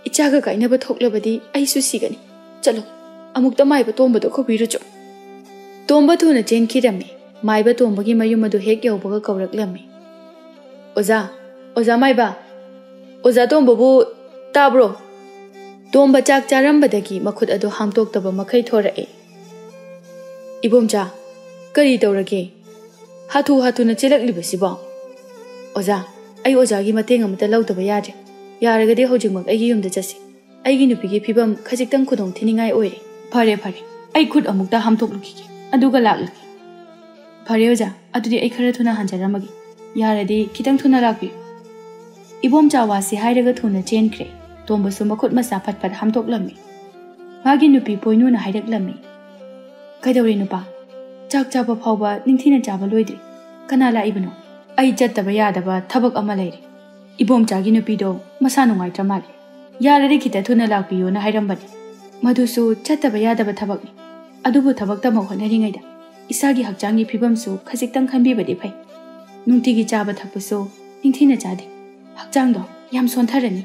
ꯏꯆꯥꯒ ꯀꯥꯏꯅꯕ ꯊꯣꯛꯂꯕꯗꯤ ꯑꯩꯁꯨ ꯁꯤꯒꯅꯤ꯫ ꯆꯠꯂꯣ, ꯑꯃꯨꯛꯇ ꯃꯥꯏꯕ ꯇꯣꯝꯕꯗꯣ ꯀꯧꯕꯤꯔꯨꯆꯣ꯫" ꯇꯣꯝꯕ ꯊꯨꯅ ꯆꯦꯟꯈꯤꯔꯝꯃꯤ꯫ ꯃꯥꯏꯕ ꯇꯣꯝꯕꯒꯤ ꯃꯌꯨꯝ ꯑꯗꯨ ꯍꯦꯛ ꯌꯧꯕꯒ ꯀꯧꯔꯛꯂꯝꯃꯤ, "ꯑꯣꯖꯥ, ꯑꯣꯖꯥ ꯃꯥꯏꯕ, ꯑꯣꯖꯥ ꯇꯣꯝꯕꯕꯨ ꯇꯥꯕ꯭ꯔꯣ?" ꯇꯣꯝꯕ ꯆꯥꯛ ꯆꯥꯔꯝꯕꯗꯒꯤ ꯃꯈꯨꯠ ꯑꯗꯨ ꯍꯥꯝꯇꯣꯛꯇꯕ ꯃꯈꯩ ꯊꯣꯔꯛꯑꯦ꯫ "ꯏꯕꯣꯝꯆꯥ, ꯀꯔꯤ ꯇꯧꯔꯒꯦ? ꯍꯥꯊꯨ ꯍꯥꯊꯨꯅ ꯆꯦꯜꯂꯛꯂꯤꯕꯁꯤꯕꯣ?" "ꯑꯣꯖꯥ, ꯑꯩ ꯑꯣꯖꯥꯒꯤ ꯃꯇꯦꯡ ꯑꯃꯇ ꯂꯧꯗꯕ ꯌꯥꯗ꯭ꯔꯦ꯫ ꯌꯥꯔꯒꯗꯤ ꯍꯧꯖꯤꯛꯃꯛ ꯑꯩꯒꯤ ꯌꯨꯝꯗ ꯆꯠꯁꯤ꯫ ꯑꯩꯒꯤ ꯅꯨꯄꯤꯒꯤ ꯐꯤꯕꯝ ꯈꯖꯤꯛꯇꯪ ꯈꯨꯗꯣꯡ ꯊꯤꯅꯤꯡꯉꯥꯏ ꯑꯣꯏꯔꯦ꯫" "ꯐꯔꯦ, ꯐꯔꯦ꯫ ꯑꯩ ꯈꯨꯠ ꯑꯃꯨꯛꯇ ꯍꯥꯝꯗꯣꯛꯂꯨꯈꯤꯒꯦ, ꯑꯗꯨꯒ ꯂꯥꯛꯂꯒꯦ꯫" "ꯐꯔꯦ ꯑꯣꯖꯥ, ꯑꯗꯨꯗꯤ ꯑꯩ ꯈꯔ ꯊꯨꯅ ꯍꯟꯖꯔꯝꯃꯒꯦ꯫ ꯌꯥꯔꯗꯤ ꯈꯤꯇꯪ ꯊꯨꯅ ꯂꯥꯛꯄꯤꯌꯨ꯫" ꯏꯕꯣꯝꯆꯥ ꯋꯥꯁꯤ ꯍꯥꯏꯔꯒ ꯊꯨꯅ ꯆꯦꯟꯈ꯭ꯔꯦ꯫ ꯇꯣꯝꯕꯁꯨ ꯃꯈꯨꯠ ꯃꯁꯥ ꯐꯠ ꯐꯠ ꯍꯥꯝꯗꯣꯛꯂꯝꯃꯤ꯫ ꯃꯥꯒꯤ ꯅꯨꯄꯤ ꯄꯣꯏꯅꯨꯅ ꯍꯥꯏꯔꯛꯂꯝꯃꯤ, "ꯀꯩꯗꯧꯔꯦ ꯅꯨꯄꯥ? ꯆꯥꯛ ꯆꯥꯕ ꯐꯥꯎꯕ ꯅꯤꯡꯊꯤꯅ ꯆꯥꯕ ꯂꯣꯏꯗ꯭ꯔꯤ꯫ ꯀꯅꯥ ꯂꯥꯛꯏꯕꯅꯣ?" "ꯑꯩ ꯆꯠꯇꯕ ꯌꯥꯗꯕ ꯊꯕꯛ ꯑꯃ ꯂꯩꯔꯦ꯫ ꯏꯕꯣꯝꯆꯥꯒꯤ ꯅꯨꯄꯤꯗꯣ ꯃꯁꯥ ꯅꯨꯡꯉꯥꯏꯇ꯭ꯔ ꯃꯥꯜꯂꯦ꯫ ꯌꯥꯔꯗꯤ ꯈꯤꯇ ꯊꯨꯅ ꯂꯥꯛꯄꯤꯌꯣꯅ ꯍꯥꯏꯔꯝꯕꯅꯦ꯫ ꯃꯗꯨꯁꯨ ꯆꯠꯇꯕ ꯌꯥꯗꯕ ꯊꯕꯛꯅꯤ꯫ ꯑꯗꯨꯕꯨ ꯊꯕꯛꯇꯃꯛ ꯍꯣꯠꯅꯔꯤꯉꯩꯗ ꯏꯁꯥꯒꯤ ꯍꯛꯆꯥꯡꯒꯤ ꯐꯤꯕꯝꯁꯨ ꯈꯖꯤꯛꯇꯪ ꯈꯟꯕꯤꯕꯗꯤ ꯐꯩ꯫ ꯅꯨꯡꯇꯤꯒꯤ ꯆꯥꯕ ꯊꯛꯄꯁꯨ ꯅꯤꯡꯊꯤꯅ ꯆꯥꯗꯦ꯫ ꯍꯛꯆꯥꯡꯗꯣ ꯌꯥꯝ ꯁꯣꯟꯊꯔꯅꯤ꯫"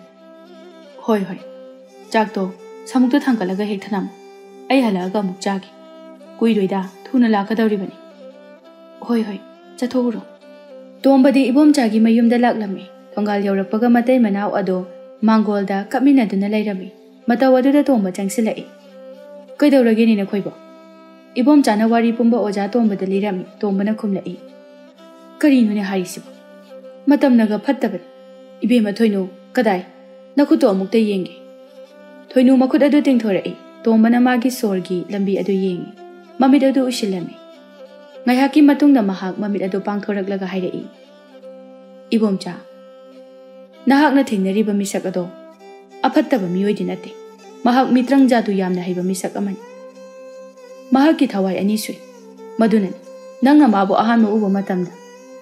"ꯍꯣꯏ, ꯍꯣꯏ, ꯆꯥꯛꯇꯣ ꯁꯥꯃꯨꯛꯇ ꯊꯥꯡꯒꯠꯂꯒ ꯍꯦꯛ ꯊꯅꯝꯃꯨ꯫ ꯑꯩ ꯍꯜꯂꯛꯑꯒ ꯑꯃꯨꯛ ꯆꯥꯒꯦ꯫ ꯀꯨꯏꯔꯣꯏꯗ, ꯊꯨꯅ ꯂꯥꯛꯀꯗꯧꯔꯤꯕꯅꯤ꯫" "ꯍꯣꯏ, ꯍꯣꯏ, ꯆꯠꯊꯣꯛꯎꯔꯣ꯫" ꯇꯣꯝꯕꯗꯤ ꯏꯕꯣꯝꯆꯥꯒꯤ ꯃꯌꯨꯝꯗ ꯂꯥꯛꯂꯝꯃꯤ꯫ ꯊꯣꯡꯒꯥꯜ ꯌꯧꯔꯛꯄꯒ ꯃꯇꯩ ꯃꯅꯥꯎ ꯑꯗꯣ ꯃꯥꯡꯒꯣꯜꯗ ꯀꯞꯃꯤꯟꯅꯗꯨꯅ ꯂꯩꯔꯝꯃꯤ꯫ ꯃꯇꯧ ꯑꯗꯨꯗ ꯇꯣꯝꯕ ꯆꯪꯁꯤꯜꯂꯛꯏ꯫ "ꯀꯩꯗꯧꯔꯒꯦꯅꯦ ꯅꯈꯣꯏꯕꯣ?" ꯏꯕꯣꯝꯆꯥꯅ ꯋꯥꯔꯤ ꯄꯨꯝꯕ ꯑꯣꯖꯥ ꯇꯣꯝꯕꯗ ꯂꯤꯔꯝꯃꯤ꯫ ꯇꯣꯝꯕꯅ ꯈꯨꯝꯂꯛꯏ, "ꯀꯔꯤꯅꯣꯅꯦ ꯍꯥꯏꯔꯤꯁꯤꯕꯣ? ꯃꯇꯝꯅꯒ ꯐꯠꯇꯕꯅꯤ꯫ ꯏꯕꯦꯝꯃ ꯊꯣꯏꯅꯨ, ꯀꯗꯥꯏ? ꯅꯈꯨꯠꯇꯣ ꯑꯃꯨꯛꯇ ꯌꯦꯡꯒꯦ꯫" ꯊꯣꯏꯅꯨ ꯃꯈꯨꯠ ꯑꯗꯨ ꯇꯤꯡꯊꯣꯔꯛꯏ꯫ ꯇꯣꯝꯕꯅ ꯃꯥꯒꯤ ꯁꯣꯔꯒꯤ ꯂꯝꯕꯤ ꯑꯗꯨ ꯌꯦꯡꯏ꯫ ꯃꯃꯤꯠ ꯑꯗꯨ ꯎꯏꯁꯤꯜꯂꯝꯃꯤ꯫ ꯉꯥꯏꯍꯥꯛꯀꯤ ꯃꯇꯨꯡꯗ ꯃꯍꯥꯛ ꯃꯃꯤꯠ ꯑꯗꯨ ꯄꯥꯡꯊꯣꯔꯛꯂꯒ ꯍꯥꯏꯔꯛꯏ, "ꯏꯕꯣꯝꯆꯥ, ꯅꯍꯥꯛꯅ ꯊꯦꯡꯅꯔꯤꯕ ꯃꯤꯁꯛ ꯑꯗꯣ ꯑꯐꯠꯇꯕ ꯃꯤꯑꯣꯏꯗꯤ ꯅꯠꯇꯦ꯫ ꯃꯍꯥꯛ ꯃꯤꯇ꯭ꯔꯪ ꯖꯥꯗꯨ ꯌꯥꯝꯅ ꯍꯩꯕ ꯃꯤꯁꯛ ꯑꯃꯅꯤ꯫ ꯃꯍꯥꯛꯀꯤ ꯊꯋꯥꯏ ꯑꯅꯤ ꯁꯨꯏ꯫ ꯃꯗꯨꯅꯅꯤ ꯅꯪꯅ ꯃꯥꯕꯨ ꯑꯍꯥꯟꯕ ꯎꯕ ꯃꯇꯝꯗ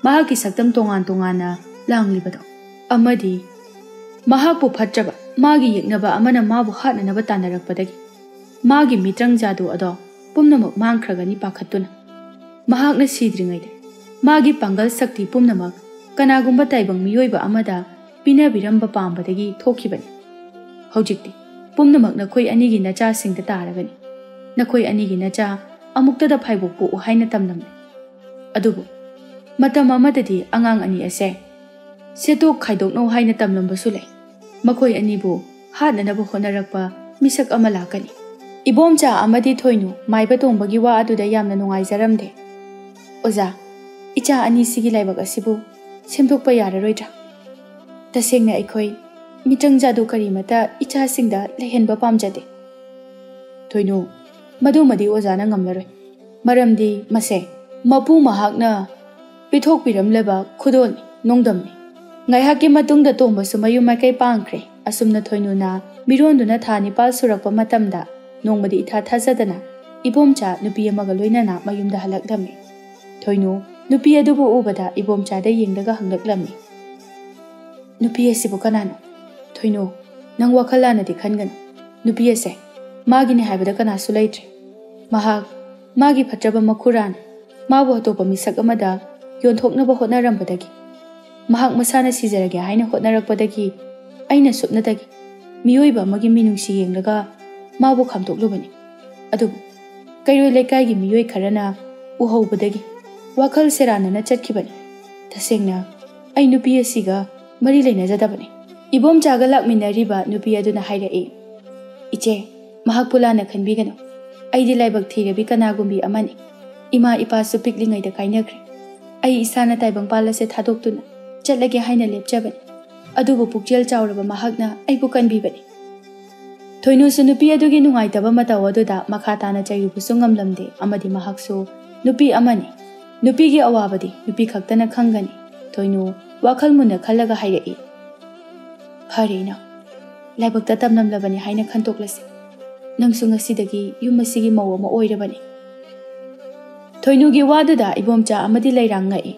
ꯃꯍꯥꯛꯀꯤ ꯁꯛꯇꯝ ꯇꯣꯉꯥꯟ ꯇꯣꯉꯥꯟꯅ ꯂꯥꯡꯂꯤꯕꯗꯣ꯫ ꯑꯃꯗꯤ ꯃꯍꯥꯛꯄꯨ ꯐꯠꯇ꯭ꯔꯕ ꯃꯥꯒꯤ ꯌꯦꯛꯅꯕ ꯑꯃꯅ ꯃꯥꯕꯨ ꯍꯥꯠꯅꯅꯕ ꯇꯥꯟꯅꯔꯛꯄꯗꯒꯤ ꯃꯥꯒꯤ ꯃꯤꯇ꯭ꯔꯪ ꯖꯥꯗꯨ ꯑꯗꯣ ꯄꯨꯝꯅꯃꯛ ꯃꯥꯡꯈ꯭ꯔꯒꯅꯤ ꯄꯥꯈꯠꯇꯨꯅ꯫ ꯃꯍꯥꯛꯅ ꯁꯤꯗ꯭ꯔꯤꯉꯩꯗ ꯃꯥꯒꯤ ꯄꯥꯡꯒꯜ ꯁꯛꯇꯤ ꯄꯨꯝꯅꯃꯛ ꯀꯅꯥꯒꯨꯝꯕ ꯇꯥꯏꯕꯪ ꯃꯤꯑꯣꯏꯕ ꯑꯃꯗ ꯄꯤꯅꯕꯤꯔꯝꯕ ꯄꯥꯝꯕꯗꯒꯤ ꯊꯣꯛꯈꯤꯕꯅꯤ꯫ ꯍꯧꯖꯤꯛꯇꯤ ꯄꯨꯝꯅꯃꯛ ꯅꯈꯣꯏ ꯑꯅꯤꯒꯤ ꯅꯆꯥꯁꯤꯡꯗ ꯇꯥꯔꯒꯅꯤ꯫ ꯅꯈꯣꯏ ꯑꯅꯤꯒꯤ ꯅꯆꯥ ꯑꯃꯨꯛꯇꯗ ꯐꯥꯏꯕꯣꯛ ꯄꯣꯛꯎ ꯍꯥꯏꯅ ꯇꯝꯂꯝꯂꯦ꯫ ꯑꯗꯨꯕꯨ ꯃꯇꯝ ꯑꯃꯗꯗꯤ ꯑꯉꯥꯡ ꯑꯅꯤ ꯑꯁꯦ ꯁꯦꯠꯇꯣꯛ ꯈꯥꯏꯗꯣꯛꯅꯧ ꯍꯥꯏꯅ ꯇꯝꯂꯝꯕꯁꯨ ꯂꯩ꯫ ꯃꯈꯣꯏ ꯑꯅꯤꯕꯨ ꯍꯥꯠꯅꯅꯕ ꯍꯣꯠꯅꯔꯛꯄ ꯃꯤꯁꯛ ꯑꯃ ꯂꯥꯛꯀꯅꯤ꯫" ꯏꯕꯣꯝꯆꯥ ꯑꯃꯗꯤ ꯊꯣꯏꯅꯨ ꯃꯥꯏꯕ ꯇꯣꯡꯕꯒꯤ ꯋꯥ ꯑꯗꯨꯗ ꯌꯥꯝꯅ ꯅꯨꯡꯉꯥꯏꯖꯔꯝꯗꯦ꯫ "ꯑꯣꯖꯥ, ꯏꯆꯥ ꯑꯅꯤꯁꯤꯒꯤ ꯂꯥꯏꯕꯛ ꯑꯁꯤꯕꯨ ꯁꯦꯝꯗꯣꯛꯄ ꯌꯥꯔꯔꯣꯏꯗ꯭ꯔꯥ? ꯇꯁꯦꯡꯅ ꯑꯩꯈꯣꯏ ꯃꯤꯇ꯭ꯔꯪ ꯖꯥꯗꯨ ꯀꯔꯤꯃꯠꯇ ꯏꯆꯥꯁꯤꯡꯗ ꯂꯩꯍꯟꯕ ꯄꯥꯝꯖꯗꯦ꯫" "ꯊꯣꯏꯅꯨ, ꯃꯗꯨꯃꯗꯤ ꯑꯣꯖꯥꯅ ꯉꯝꯂꯔꯣꯏ꯫ ꯃꯔꯝꯗꯤ ꯃꯁꯦ ꯃꯄꯨ ꯃꯍꯥꯛꯅ ꯄꯤꯊꯣꯛꯄꯤꯔꯝꯂꯕ ꯈꯨꯗꯣꯜꯅꯤ, ꯅꯣꯡꯗꯝꯅꯤ꯫" ꯉꯥꯏꯍꯥꯛꯀꯤ ꯃꯇꯨꯡꯗ ꯇꯣꯝꯕꯁꯨ ꯃꯌꯨꯝ ꯃꯥꯏꯀꯩ ꯄꯥꯡꯈ꯭ꯔꯦ꯫ ꯑꯁꯨꯝꯅ ꯊꯣꯏꯅꯨꯅ ꯃꯤꯔꯣꯟꯗꯨꯅ ꯊꯥ ꯅꯤꯄꯥꯜ ꯁꯨꯔꯛꯄ ꯃꯇꯝꯗ ꯅꯣꯡꯃꯗꯤ ꯏꯊꯥ ꯊꯥꯖꯗꯅ ꯏꯕꯣꯝꯆꯥ ꯅꯨꯄꯤ ꯑꯃꯒ ꯂꯣꯏꯅꯅ ꯃꯌꯨꯝꯗ ꯍꯜꯂꯛꯂꯝꯃꯤ꯫ ꯊꯣꯏꯅꯨ ꯅꯨꯄꯤ ꯑꯗꯨꯕꯨ ꯎꯕꯗ ꯏꯕꯣꯝꯆꯥꯗ ꯌꯦꯡꯂꯒ ꯍꯪꯂꯛꯂꯝꯃꯤ, "ꯅꯨꯄꯤ ꯑꯁꯤꯕꯨ ꯀꯅꯥꯅꯣ? ꯊꯣꯏꯅꯨ, ꯅꯪ ꯋꯥꯈꯜ ꯂꯥꯟꯅꯗꯤ ꯈꯟꯒꯅꯨ꯫ ꯅꯨꯄꯤ ꯑꯁꯦ ꯃꯥꯒꯤꯅꯤ ꯍꯥꯏꯕꯗ ꯀꯅꯥꯁꯨ ꯂꯩꯇ꯭ꯔꯦ꯫ ꯃꯍꯥꯛ ꯃꯥꯒꯤ ꯐꯠꯇ꯭ꯔꯕ ꯃꯈꯨꯔꯥꯅ ꯃꯥꯕꯨ ꯑꯇꯣꯞꯄ ꯃꯤꯁꯛ ꯑꯃꯗ ꯌꯣꯟꯊꯣꯛꯅꯕ ꯍꯣꯠꯅꯔꯝꯕꯗꯒꯤ, ꯃꯍꯥꯛ ꯃꯁꯥꯅ ꯁꯤꯖꯔꯒꯦ ꯍꯥꯏꯅ ꯍꯣꯠꯅꯔꯛꯄꯗꯒꯤ ꯑꯩꯅ ꯁꯨꯞꯅꯇꯒꯤ ꯃꯤꯑꯣꯏꯕ ꯑꯃꯒꯤ ꯃꯤꯅꯨꯡꯁꯤ ꯌꯦꯡꯂꯒ ꯃꯥꯕꯨ ꯈꯥꯝꯗꯣꯛꯂꯨꯕꯅꯤ꯫ ꯑꯗꯨꯕꯨ ꯀꯩꯔꯣꯏ ꯂꯩꯀꯥꯏꯒꯤ ꯃꯤꯑꯣꯏ ꯈꯔꯅ ꯎꯍꯧꯕꯗꯒꯤ ꯋꯥꯈꯜ ꯁꯦꯔꯥꯟꯅꯅ ꯆꯠꯈꯤꯕꯅꯤ꯫ "ꯇꯁꯦꯡꯅ ꯑꯩ ꯅꯨꯄꯤ ꯑꯁꯤꯒ ꯃꯔꯤ ꯂꯩꯅꯖꯗꯕꯅꯤ꯫" ꯏꯕꯣꯝꯆꯥꯒ ꯂꯥꯛꯃꯤꯟꯅꯔꯤꯕ ꯅꯨꯄꯤ ꯑꯗꯨꯅ ꯍꯥꯏꯔꯛꯏ, "ꯏꯆꯦ, ꯃꯍꯥꯛꯄꯨ ꯂꯥꯟꯅ ꯈꯟꯕꯤꯒꯅꯨ꯫ ꯑꯩꯗꯤ ꯂꯥꯏꯕꯛ ꯊꯤꯔꯕꯤ ꯀꯅꯥꯒꯨꯝꯕꯤ ꯑꯃꯅꯤ꯫ ꯏꯃꯥ ꯏꯄꯥꯁꯨ ꯄꯤꯛꯂꯤꯉꯩꯗ ꯀꯥꯏꯅꯈ꯭ꯔꯦ꯫ ꯑꯩ ꯏꯁꯥꯅ ꯇꯥꯏꯕꯪꯄꯥꯜ ꯑꯁꯦ ꯊꯥꯗꯣꯛꯇꯨꯅ ꯆꯠꯂꯒꯦ ꯍꯥꯏꯅ ꯂꯦꯞꯆꯕꯅꯤ꯫ ꯑꯗꯨꯕꯨ ꯄꯨꯛꯆꯦꯜ ꯆꯥꯎꯔꯕ ꯃꯍꯥꯛꯅ ꯑꯩꯕꯨ ꯀꯟꯕꯤꯕꯅꯤ꯫" ꯊꯣꯏꯅꯨꯁꯨ ꯅꯨꯄꯤ ꯑꯗꯨꯒꯤ ꯅꯨꯡꯉꯥꯏꯇꯕ ꯃꯇꯧ ꯑꯗꯨꯗ ꯃꯈꯥ ꯇꯥꯅ ꯆꯩꯔꯨꯕꯁꯨ ꯉꯝꯂꯝꯗꯦ, ꯑꯃꯗꯤ ꯃꯍꯥꯛꯁꯨ ꯅꯨꯄꯤ ꯑꯃꯅꯤ꯫ ꯅꯨꯄꯤꯒꯤ ꯑꯋꯥꯕꯗꯤ ꯅꯨꯄꯤ ꯈꯛꯇꯅ ꯈꯪꯒꯅꯤ꯫ ꯊꯣꯏꯅꯨ ꯋꯥꯈꯜ ꯃꯨꯟꯅ ꯈꯜꯂꯒ ꯍꯥꯏꯔꯛꯏ, "ꯐꯔꯦ ꯏꯅꯥꯎ, ꯂꯥꯏꯕꯛꯇ ꯇꯝꯂꯝꯂꯕꯅꯤ ꯍꯥꯏꯅ ꯈꯟꯇꯣꯛꯂꯁꯤ꯫ ꯅꯪꯁꯨ ꯉꯁꯤꯗꯒꯤ ꯌꯨꯝ ꯑꯁꯤꯒꯤ ꯃꯧ ꯑꯃ ꯑꯣꯏꯔꯕꯅꯤ꯫" ꯊꯣꯏꯅꯨꯒꯤ ꯋꯥꯗꯨꯗ ꯏꯕꯣꯝꯆꯥ ꯑꯃꯗꯤ ꯂꯩꯔꯥꯡ ꯉꯛꯏ꯫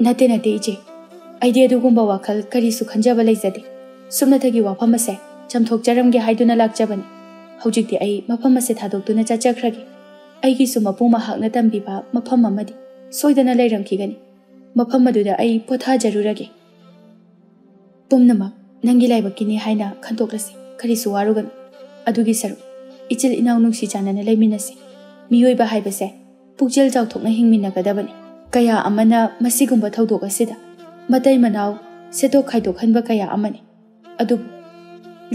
"ꯅꯠꯇꯦ, ꯅꯠꯇꯦ ꯏꯆꯦ, ꯑꯩꯗꯤ ꯑꯗꯨꯒꯨꯝꯕ ꯋꯥꯈꯜ ꯀꯔꯤꯁꯨ ꯈꯟꯖꯕ ꯂꯩꯖꯗꯦ꯫ ꯁꯨꯞꯅꯇꯒꯤ ꯋꯥꯐꯝ ꯑꯁꯦ ꯆꯝꯊꯣꯛꯆꯔꯝꯒꯦ ꯍꯥꯏꯗꯨꯅ ꯂꯥꯛꯆꯕꯅꯤ꯫ ꯍꯧꯖꯤꯛꯇꯤ ꯑꯩ ꯃꯐꯝ ꯑꯁꯦ ꯊꯥꯗꯣꯛꯇꯨꯅ ꯆꯠꯆꯈ꯭ꯔꯒꯦ꯫ ꯑꯩꯒꯤꯁꯨ ꯃꯄꯨ ꯃꯍꯥꯛꯅ ꯇꯝꯕꯤꯕ ꯃꯐꯝ ꯑꯃꯗꯤ ꯁꯣꯏꯗꯅ ꯂꯩꯔꯝꯈꯤꯒꯅꯤ꯫ ꯃꯐꯝ ꯑꯗꯨꯗ ꯑꯩ ꯄꯣꯊꯥꯖꯔꯨꯔꯒꯦ꯫ ꯄꯨꯝꯅꯃꯛ ꯅꯪꯒꯤ ꯂꯥꯏꯕꯛꯀꯤꯅꯤ ꯍꯥꯏꯅ ꯈꯟꯇꯣꯛꯂꯁꯤ, ꯀꯔꯤꯁꯨ ꯋꯥꯔꯨꯒꯅꯨ꯫ ꯑꯗꯨꯒꯤ ꯁꯔꯨꯛ ꯏꯆꯤꯜ ꯏꯅꯥꯎ ꯅꯨꯡꯁꯤ ꯆꯥꯟꯅꯅ ꯂꯩꯃꯤꯟꯅꯁꯤ꯫ ꯃꯤꯑꯣꯏꯕ ꯍꯥꯏꯕꯁꯦ ꯄꯨꯛꯆꯦꯜ ꯆꯥꯎꯊꯣꯛꯅ ꯍꯤꯡꯃꯤꯟꯅꯒꯗꯕꯅꯤ꯫ ꯀꯌꯥ ꯑꯃꯅ ꯃꯁꯤꯒꯨꯝꯕ ꯊꯧꯗꯣꯛ ꯑꯁꯤꯗ ꯃꯇꯩ ꯃꯅꯥꯎ ꯁꯦꯠꯇꯣꯛ ꯈꯥꯏꯗꯣꯛꯍꯟꯕ ꯀꯌꯥ ꯑꯃꯅꯤ꯫ ꯑꯗꯨꯕꯨ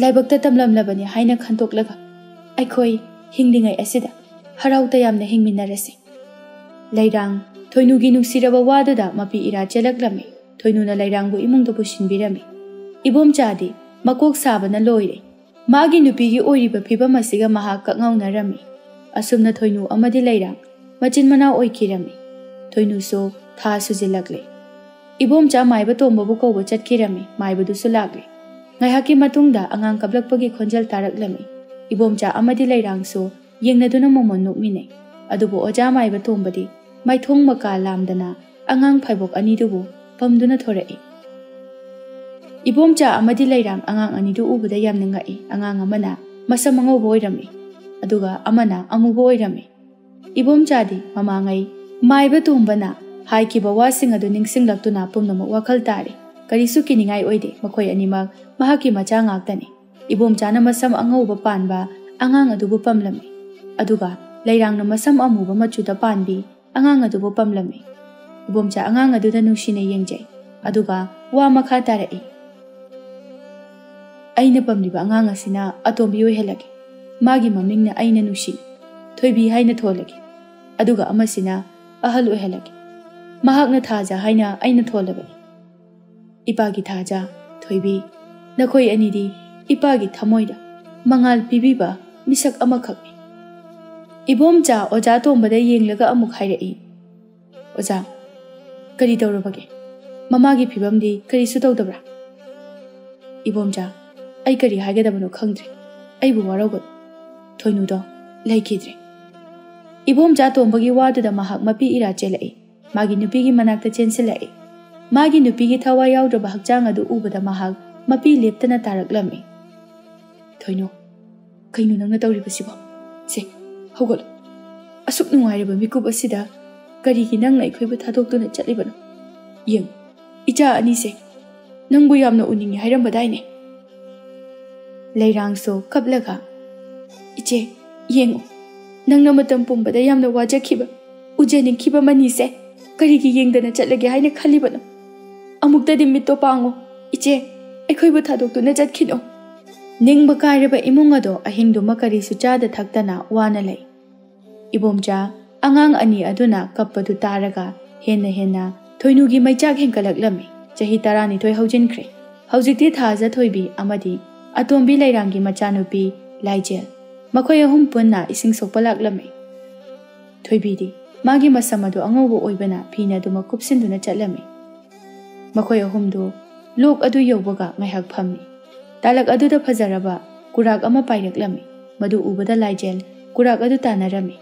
ꯂꯥꯏꯕꯛꯇ ꯇꯝꯂꯝꯂꯕꯅꯤ ꯍꯥꯏꯅ ꯈꯟꯇꯣꯛꯂꯒ ꯑꯩꯈꯣꯏ ꯍꯤꯡꯂꯤꯉꯩ ꯑꯁꯤꯗ ꯍꯔꯥꯎ ꯇꯌꯥꯝꯅ ꯍꯤꯡꯃꯤꯟꯅꯔꯁꯤ꯫" ꯂꯩꯔꯥꯡ ꯊꯣꯏꯅꯨꯒꯤ ꯅꯨꯡꯁꯤꯔꯕ ꯋꯥꯗꯨꯗ ꯃꯄꯤ ꯏꯔꯥ ꯆꯦꯜꯂꯛꯂꯝꯃꯤ꯫ ꯊꯣꯏꯅꯨꯅ ꯂꯩꯔꯥꯡꯕꯨ ꯏꯃꯨꯡꯗ ꯄꯨꯁꯤꯟꯕꯤꯔꯝꯃꯤ꯫ ꯏꯕꯣꯝꯆꯥꯗꯤ ꯃꯀꯣꯛ ꯁꯥꯕꯅ ꯂꯣꯏꯔꯦ꯫ ꯃꯥꯒꯤ ꯅꯨꯄꯤꯒꯤ ꯑꯣꯏꯔꯤꯕ ꯐꯤꯕꯝ ꯑꯁꯤꯒ ꯃꯍꯥꯛ ꯀꯛꯉꯥꯎꯅꯔꯝꯃꯤ꯫ ꯑꯁꯨꯝꯅ ꯊꯣꯏꯅꯨ ꯑꯃꯗꯤ ꯂꯩꯔꯥꯡ ꯃꯆꯤꯟ ꯃꯅꯥꯎ ꯑꯣꯏꯈꯤꯔꯝꯃꯤ꯫ ꯊꯣꯏꯅꯨꯁꯨ ꯊꯥ ꯁꯨꯖꯤꯜꯂꯛꯂꯦ꯫ ꯏꯕꯣꯝꯆꯥ ꯃꯥꯏꯕ ꯇꯣꯝꯕꯕꯨ ꯀꯧꯕ ꯆꯠꯈꯤꯔꯝꯃꯤ꯫ ꯃꯥꯏꯕꯗꯨꯁꯨ ꯂꯥꯛꯂꯦ꯫ ꯉꯥꯏꯍꯥꯛꯀꯤ ꯃꯇꯨꯡꯗ ꯑꯉꯥꯡ ꯀꯞꯂꯛꯄꯒꯤ ꯈꯣꯟꯖꯦꯜ ꯇꯥꯔꯛꯂꯝꯃꯤ꯫ ꯏꯕꯣꯝꯆꯥ ꯑꯃꯗꯤ ꯂꯩꯔꯥꯡꯁꯨ ꯌꯦꯡꯅꯗꯨꯅ ꯃꯣꯃꯣꯟ ꯅꯣꯛꯃꯤꯟꯅꯩ꯫ ꯑꯗꯨꯕꯨ ꯑꯣꯖꯥ ꯃꯥꯏꯕ ꯇꯣꯝꯕꯗꯤ ꯃꯥꯏꯊꯣꯡ ꯃꯀꯥ ꯂꯥꯝꯗꯅ ꯑꯉꯥꯡ ꯐꯥꯏꯕꯣꯛ ꯑꯅꯤꯗꯨꯕꯨ ꯄꯝꯗꯨꯅ ꯊꯣꯔꯛꯏ꯫ ꯏꯕꯣꯝꯆꯥ ꯑꯃꯗꯤ ꯂꯩꯔꯥꯡ ꯑꯉꯥꯡ ꯑꯅꯤꯗꯨ ꯎꯕꯗ ꯌꯥꯝꯅ ꯉꯛꯏ꯫ ꯑꯉꯥꯡ ꯑꯃꯅ ꯃꯁꯝ ꯑꯉꯧꯕ ꯑꯣꯏꯔꯝꯃꯤ, ꯑꯗꯨꯒ ꯑꯃꯅ ꯑꯃꯨꯕ ꯑꯣꯏꯔꯝꯃꯤ꯫ ꯏꯕꯣꯝꯆꯥꯗꯤ ꯃꯃꯥꯡꯉꯩ ꯃꯥꯏꯕ ꯇꯣꯝꯕꯅ ꯍꯥꯏꯈꯤꯕ ꯋꯥꯁꯤꯡ ꯑꯗꯨ ꯅꯤꯡꯁꯤꯡꯂꯛꯇꯨꯅ ꯄꯨꯝꯅꯃꯛ ꯋꯥꯈꯜ ꯇꯥꯔꯦ꯫ ꯀꯔꯤꯁꯨ ꯀꯤꯅꯤꯡꯉꯥꯏ ꯑꯣꯏꯗꯦ, ꯃꯈꯣꯏ ꯑꯅꯤꯃꯛ ꯃꯍꯥꯛꯀꯤ ꯃꯆꯥ ꯉꯥꯛꯇꯅꯤ꯫ ꯏꯕꯣꯝꯆꯥꯅ ꯃꯁꯝ ꯑꯉꯧꯕ ꯄꯥꯟꯕ ꯑꯉꯥꯡ ꯑꯗꯨꯕꯨ ꯄꯝꯂꯝꯃꯤ꯫ ꯑꯗꯨꯒ ꯂꯩꯔꯥꯡꯅ ꯃꯁꯝ ꯑꯃꯨꯕ ꯃꯆꯨꯗ ꯄꯥꯟꯕꯤ ꯑꯉꯥꯡ ꯑꯗꯨꯕꯨ ꯄꯝꯂꯝꯃꯤ꯫ ꯏꯕꯣꯝꯆꯥ ꯑꯉꯥꯡ ꯑꯗꯨꯗ ꯅꯨꯡꯁꯤꯅ ꯌꯦꯡꯖꯩ꯫ ꯑꯗꯨꯒ ꯋꯥ ꯃꯈꯥ ꯇꯥꯔꯛꯏ꯫ "ꯑꯩꯅ ꯄꯝꯂꯤꯕ ꯑꯉꯥꯡ ꯑꯁꯤꯅ ꯑꯇꯣꯝꯕꯤ ꯑꯣꯏꯍꯜꯂꯒꯦ꯫ ꯃꯥꯒꯤ ꯃꯃꯤꯡꯅ ꯑꯩꯅ ꯅꯨꯡꯁꯤ, ꯊꯣꯏꯕꯤ ꯍꯥꯏꯅ ꯊꯣꯜꯂꯒꯦ꯫ ꯑꯗꯨꯒ ꯑꯃꯁꯤꯅ ꯑꯍꯜ ꯑꯣꯏꯍꯜꯂꯒꯦ꯫ ꯃꯍꯥꯛꯅ ꯊꯥꯖ ꯍꯥꯏꯅ ꯑꯩꯅ ꯊꯣꯜꯂꯕꯅꯤ꯫ ꯏꯄꯥꯒꯤ ꯊꯥꯖ, ꯊꯣꯏꯕꯤ, ꯅꯈꯣꯏ ꯑꯅꯤꯗꯤ ꯏꯄꯥꯒꯤ ꯊꯃꯣꯏꯗ ꯃꯉꯥꯜ ꯄꯤꯕꯤꯕ ꯃꯤꯁꯛ ꯑꯃꯈꯛꯅꯤ꯫" ꯏꯕꯣꯝꯆꯥ ꯑꯣꯖꯥ ꯇꯣꯝꯕꯗ ꯌꯦꯡꯂꯒ ꯑꯃꯨꯛ ꯍꯥꯏꯔꯛꯏ, "ꯑꯣꯖꯥ, ꯀꯔꯤ ꯇꯧꯔꯕꯒꯦ? ꯃꯃꯥꯒꯤ ꯐꯤꯕꯝꯗꯤ ꯀꯔꯤꯁꯨ ꯇꯧꯗꯕ꯭ꯔꯥ?" ꯏꯕꯣꯝꯆꯥ, "ꯑꯩ ꯀꯔꯤ ꯍꯥꯏꯒꯗꯕꯅꯣ ꯈꯪꯗ꯭ꯔꯦ꯫ ꯑꯩꯕꯨ ꯋꯥꯔꯧꯒꯅꯨ꯫" ꯊꯣꯏꯅꯨꯗꯣ ꯂꯩꯈꯤꯗ꯭ꯔꯦ꯫ ꯏꯕꯣꯝꯆꯥ ꯇꯣꯝꯕꯒꯤ ꯋꯥꯗꯨꯗ ꯃꯍꯥꯛ ꯃꯄꯤ ꯏꯔꯥ ꯆꯦꯜꯂꯛꯏ꯫ ꯃꯥꯒꯤ ꯅꯨꯄꯤꯒꯤ ꯃꯅꯥꯛꯇ ꯆꯦꯟꯁꯤꯜꯂꯛꯏ꯫ ꯃꯥꯒꯤ ꯅꯨꯄꯤꯒꯤ ꯊꯋꯥꯏ ꯌꯥꯎꯗ꯭ꯔꯕ ꯍꯛꯆꯥꯡ ꯑꯗꯨ ꯎꯕꯗ ꯃꯍꯥꯛ ꯃꯄꯤ ꯂꯦꯞꯇꯅ ꯇꯥꯔꯛꯂꯝꯃꯤ꯫ "ꯊꯣꯏꯅꯨ, ꯀꯩꯅꯣ ꯅꯪꯅ ꯇꯧꯔꯤꯕꯁꯤꯕꯣ? ꯁꯦ, ꯍꯧꯒꯠꯂꯣ꯫ ꯑꯁꯨꯛ ꯅꯨꯡꯉꯥꯏꯔꯕ ꯃꯤꯀꯨꯞ ꯑꯁꯤꯗ ꯀꯔꯤꯒꯤ ꯅꯪꯅ ꯑꯩꯈꯣꯏꯕꯨ ꯊꯥꯗꯣꯛꯇꯨꯅ ꯆꯠꯂꯤꯕꯅꯣ? ꯌꯦꯡꯉꯨ, ꯏꯆꯥ ꯑꯅꯤꯁꯦ ꯅꯪꯕꯨ ꯌꯥꯝꯅ ꯎꯅꯤꯡꯉꯤ ꯍꯥꯏꯔꯝꯕꯗꯥꯏꯅꯦ?" ꯂꯩꯔꯥꯡꯁꯨ ꯀꯞꯂꯒ, "ꯏꯆꯦ, ꯌꯦꯡꯉꯨ, ꯅꯪꯅ ꯃꯇꯝ ꯄꯨꯝꯕꯗ ꯌꯥꯝꯅ ꯋꯥꯖꯈꯤꯕ, ꯎꯖꯅꯤꯡꯈꯤꯕ ꯃꯅꯤꯁꯦ ꯀꯔꯤꯒꯤ ꯌꯦꯡꯗꯅ ꯆꯠꯂꯒꯦ ꯍꯥꯏꯅ ꯈꯜꯂꯤꯕꯅꯣ? ꯑꯃꯨꯛꯇꯗꯤ ꯃꯤꯠꯇꯣ ꯄꯥꯡꯉꯨ, ꯏꯆꯦ, ꯑꯩꯈꯣꯏꯕꯨ ꯊꯥꯗꯣꯛꯇꯨꯅ ꯆꯠꯈꯤꯅꯨ꯫" ꯅꯤꯡꯕ ꯀꯥꯏꯔꯕ ꯏꯃꯨꯡ ꯑꯗꯣ ꯑꯍꯤꯡꯗꯨꯃ ꯀꯔꯤꯁꯨ ꯆꯥꯗ ꯊꯛꯇꯅ ꯋꯥꯅ ꯂꯩ꯫ ꯏꯕꯣꯝꯆꯥ ꯑꯉꯥꯡ ꯑꯅꯤ ꯑꯗꯨꯅ ꯀꯞꯄꯗꯨ ꯇꯥꯔꯒ ꯍꯦꯟꯅ ꯍꯦꯟꯅ ꯊꯣꯏꯅꯨꯒꯤ ꯃꯩꯆꯥꯛ ꯍꯦꯟꯀꯠꯂꯛꯂꯝꯃꯤ꯫ ꯆꯍꯤ ꯇꯔꯥꯅꯤꯊꯣꯏ ꯍꯧꯖꯤꯟꯈ꯭ꯔꯦ꯫ ꯍꯧꯖꯤꯛꯇꯤ ꯊꯥꯖ ꯊꯣꯏꯕꯤ ꯑꯃꯗꯤ ꯑꯇꯣꯝꯕꯤ ꯂꯩꯔꯥꯡꯒꯤ ꯃꯆꯥꯅꯨꯄꯤ ꯂꯥꯏꯖꯦꯜ, ꯃꯈꯣꯏ ꯑꯍꯨꯝ ꯄꯨꯟꯅ ꯏꯁꯤꯡ ꯁꯣꯛꯄ ꯂꯥꯛꯂꯝꯃꯤ꯫ ꯊꯣꯏꯕꯤꯗꯤ ꯃꯥꯒꯤ ꯃꯁꯝ ꯑꯗꯨ ꯑꯉꯧꯕ ꯑꯣꯏꯕꯅ ꯐꯤꯅ ꯑꯗꯨꯃꯛ ꯀꯨꯞꯁꯤꯟꯗꯨꯅ ꯆꯠꯂꯝꯃꯤ꯫ ꯃꯈꯣꯏ ꯑꯍꯨꯝꯗꯨ ꯂꯣꯛ ꯑꯗꯨ ꯌꯧꯕꯒ ꯉꯥꯏꯍꯥꯛ ꯐꯝꯃꯤ꯫ ꯇꯥꯂꯛ ꯑꯗꯨꯗ ꯐꯖꯔꯕ ꯀꯨꯔꯥꯛ ꯑꯃ ꯄꯥꯏꯔꯛꯂꯝꯃꯤ꯫ ꯃꯗꯨ ꯎꯕꯗ ꯂꯥꯏꯖꯦꯜ ꯀꯨꯔꯥꯛ ꯑꯗꯨ ꯇꯥꯟꯅꯔꯝꯃꯤ꯫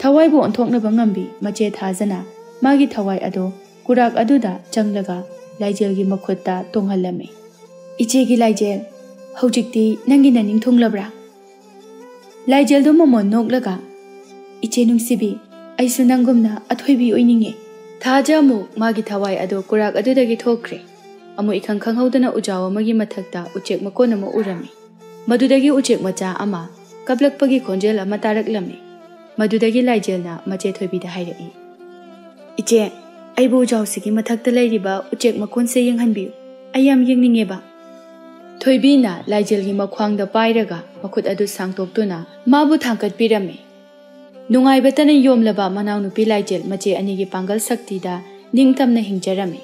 ꯊꯋꯥꯏꯕꯨ ꯑꯣꯟꯊꯣꯛꯅꯕ ꯉꯝꯕꯤ ꯃꯆꯦ ꯊꯥꯖꯅ ꯃꯥꯒꯤ ꯊꯋꯥꯏ ꯑꯗꯨ ꯀꯨꯔꯥꯛ ꯑꯗꯨꯗ ꯆꯪꯂꯒ ꯂꯥꯏꯖꯦꯜꯒꯤ ꯃꯈꯨꯠꯇ ꯇꯣꯡꯍꯜꯂꯝꯃꯤ꯫ "ꯏꯆꯦꯒꯤ ꯂꯥꯏꯖꯦꯜ, ꯍꯧꯖꯤꯛꯇꯤ ꯅꯪꯒꯤ ꯅꯅꯤꯡ ꯊꯨꯡꯂꯕ꯭ꯔꯥ?" ꯂꯥꯏꯖꯦꯜꯗꯨ ꯃꯃꯣꯟ ꯅꯣꯛꯂꯒ, "ꯏꯆꯦ ꯅꯨꯡꯁꯤꯕꯤ, ꯑꯩꯁꯨ ꯅꯪꯒꯨꯝꯅ ꯑꯊꯣꯏꯕꯤ ꯑꯣꯏꯅꯤꯡꯉꯦ꯫" ꯊꯥꯖ ꯑꯃꯨꯛ ꯃꯥꯒꯤ ꯊꯋꯥꯏ ꯑꯗꯨ ꯀꯨꯔꯥꯛ ꯑꯗꯨꯗꯒꯤ ꯊꯣꯛꯈ꯭ꯔꯦ꯫ ꯑꯃꯨꯛ ꯏꯈꯪ ꯈꯪꯍꯧꯗꯅ ꯎꯖꯥꯎ ꯑꯃꯒꯤ ꯃꯊꯛꯇ ꯎꯆꯦꯛ ꯃꯀꯣꯟ ꯑꯃ ꯎꯔꯝꯃꯤ꯫ ꯃꯗꯨꯗꯒꯤ ꯎꯆꯦꯛ ꯃꯆꯥ ꯑꯃ ꯀꯞꯂꯛꯄꯒꯤ ꯈꯣꯟꯖꯦꯜ ꯑꯃ ꯇꯥꯔꯛꯂꯝꯃꯤ꯫ ꯃꯗꯨꯗꯒꯤ ꯂꯥꯏꯖꯦꯜꯅ ꯃꯆꯦ ꯊꯣꯏꯕꯤꯗ ꯍꯥꯏꯔꯛꯏ, "ꯏꯆꯦ, ꯑꯩꯕꯨ ꯎꯖꯥꯎꯁꯤꯒꯤ ꯃꯊꯛꯇ ꯂꯩꯔꯤꯕ ꯎꯆꯦꯛ ꯃꯀꯣꯟꯁꯦ ꯌꯦꯡꯍꯟꯕꯤꯌꯨ꯫ ꯑꯩ ꯌꯥꯝ ꯌꯦꯡꯅꯤꯡꯉꯦꯕ꯫" ꯊꯣꯏꯕꯤꯅ ꯂꯥꯏꯖꯦꯜꯒꯤ ꯃꯈ꯭ꯋꯥꯡꯗ ꯄꯥꯏꯔꯒ ꯃꯈꯨꯠ ꯑꯗꯨ ꯁꯥꯡꯗꯣꯛꯇꯨꯅ ꯃꯥꯕꯨ ꯊꯥꯡꯒꯠꯄꯤꯔꯝꯃꯤ꯫ ꯅꯨꯡꯉꯥꯏꯕꯇꯅ ꯌꯣꯝꯂꯕ ꯃꯅꯥꯎꯅꯨꯄꯤ ꯂꯥꯏꯖꯦꯜ ꯃꯆꯦ ꯑꯅꯤꯒꯤ ꯄꯥꯡꯒꯜ ꯁꯛꯇꯤꯗ ꯅꯤꯡꯇꯝꯅ ꯍꯤꯡꯖꯔꯝꯃꯤ꯫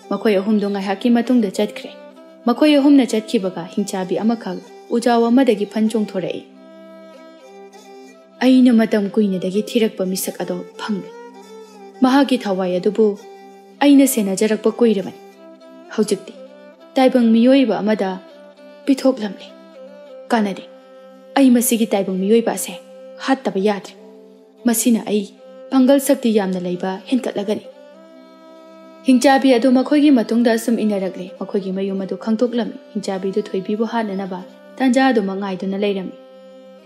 ꯃꯈꯣꯏ ꯑꯍꯨꯝꯗꯨ ꯉꯥꯏꯍꯥꯛꯀꯤ ꯃꯇꯨꯡꯗ ꯆꯠꯈ꯭ꯔꯦ꯫ ꯃꯈꯣꯏ ꯑꯍꯨꯝꯅ ꯆꯠꯈꯤꯕꯒ ꯍꯤꯡꯆꯥꯕꯤ ꯑꯃꯈꯛ ꯎꯖꯥꯎ ꯑꯃꯗꯒꯤ ꯐꯟ ꯆꯣꯡꯊꯣꯔꯛꯏ꯫ ꯑꯩꯅ ꯃꯇꯝ ꯀꯨꯏꯅꯗꯒꯤ ꯊꯤꯔꯛꯄ ꯃꯤꯁꯛ ꯑꯗꯣ ꯐꯪꯂꯦ꯫ ꯃꯍꯥꯛꯀꯤ ꯊꯋꯥꯏ ꯑꯗꯨꯕꯨ ꯑꯩꯅ ꯁꯦꯟꯅꯖꯔꯛꯄ ꯀꯨꯏꯔꯕꯅꯤ꯫ ꯍꯧꯖꯤꯛꯇꯤ ꯇꯥꯏꯕꯪ ꯃꯤꯑꯣꯏꯕ ꯑꯃꯗ ꯄꯤꯊꯣꯛꯂꯝꯂꯦ꯫ ꯀꯥꯟꯅꯗꯦ꯫ ꯑꯩ ꯃꯁꯤꯒꯤ ꯇꯥꯏꯕꯪ ꯃꯤꯑꯣꯏꯕ ꯑꯁꯦ ꯍꯥꯠꯇꯕ ꯌꯥꯗ꯭ꯔꯦ꯫ ꯃꯁꯤꯅ ꯑꯩ ꯄꯥꯡꯒꯜ ꯁꯛꯇꯤ ꯌꯥꯝꯅ ꯂꯩꯕ ꯍꯦꯟꯒꯠꯂꯒꯅꯤ꯫ ꯍꯤꯡꯆꯥꯕꯤ ꯑꯗꯨ ꯃꯈꯣꯏꯒꯤ ꯃꯇꯨꯡꯗ ꯑꯁꯨꯝ ꯏꯟꯅꯔꯛꯂꯦ꯫ ꯃꯈꯣꯏꯒꯤ ꯃꯌꯨꯝ ꯑꯗꯨ ꯈꯪꯗꯣꯛꯂꯝꯃꯤ꯫ ꯍꯤꯡꯆꯥꯕꯤꯗꯨ ꯊꯣꯏꯕꯤꯕꯨ ꯍꯥꯠꯅꯅꯕ ꯇꯥꯟꯖꯥ ꯑꯗꯨꯃꯛ ꯉꯥꯏꯗꯨꯅ ꯂꯩꯔꯝꯃꯤ꯫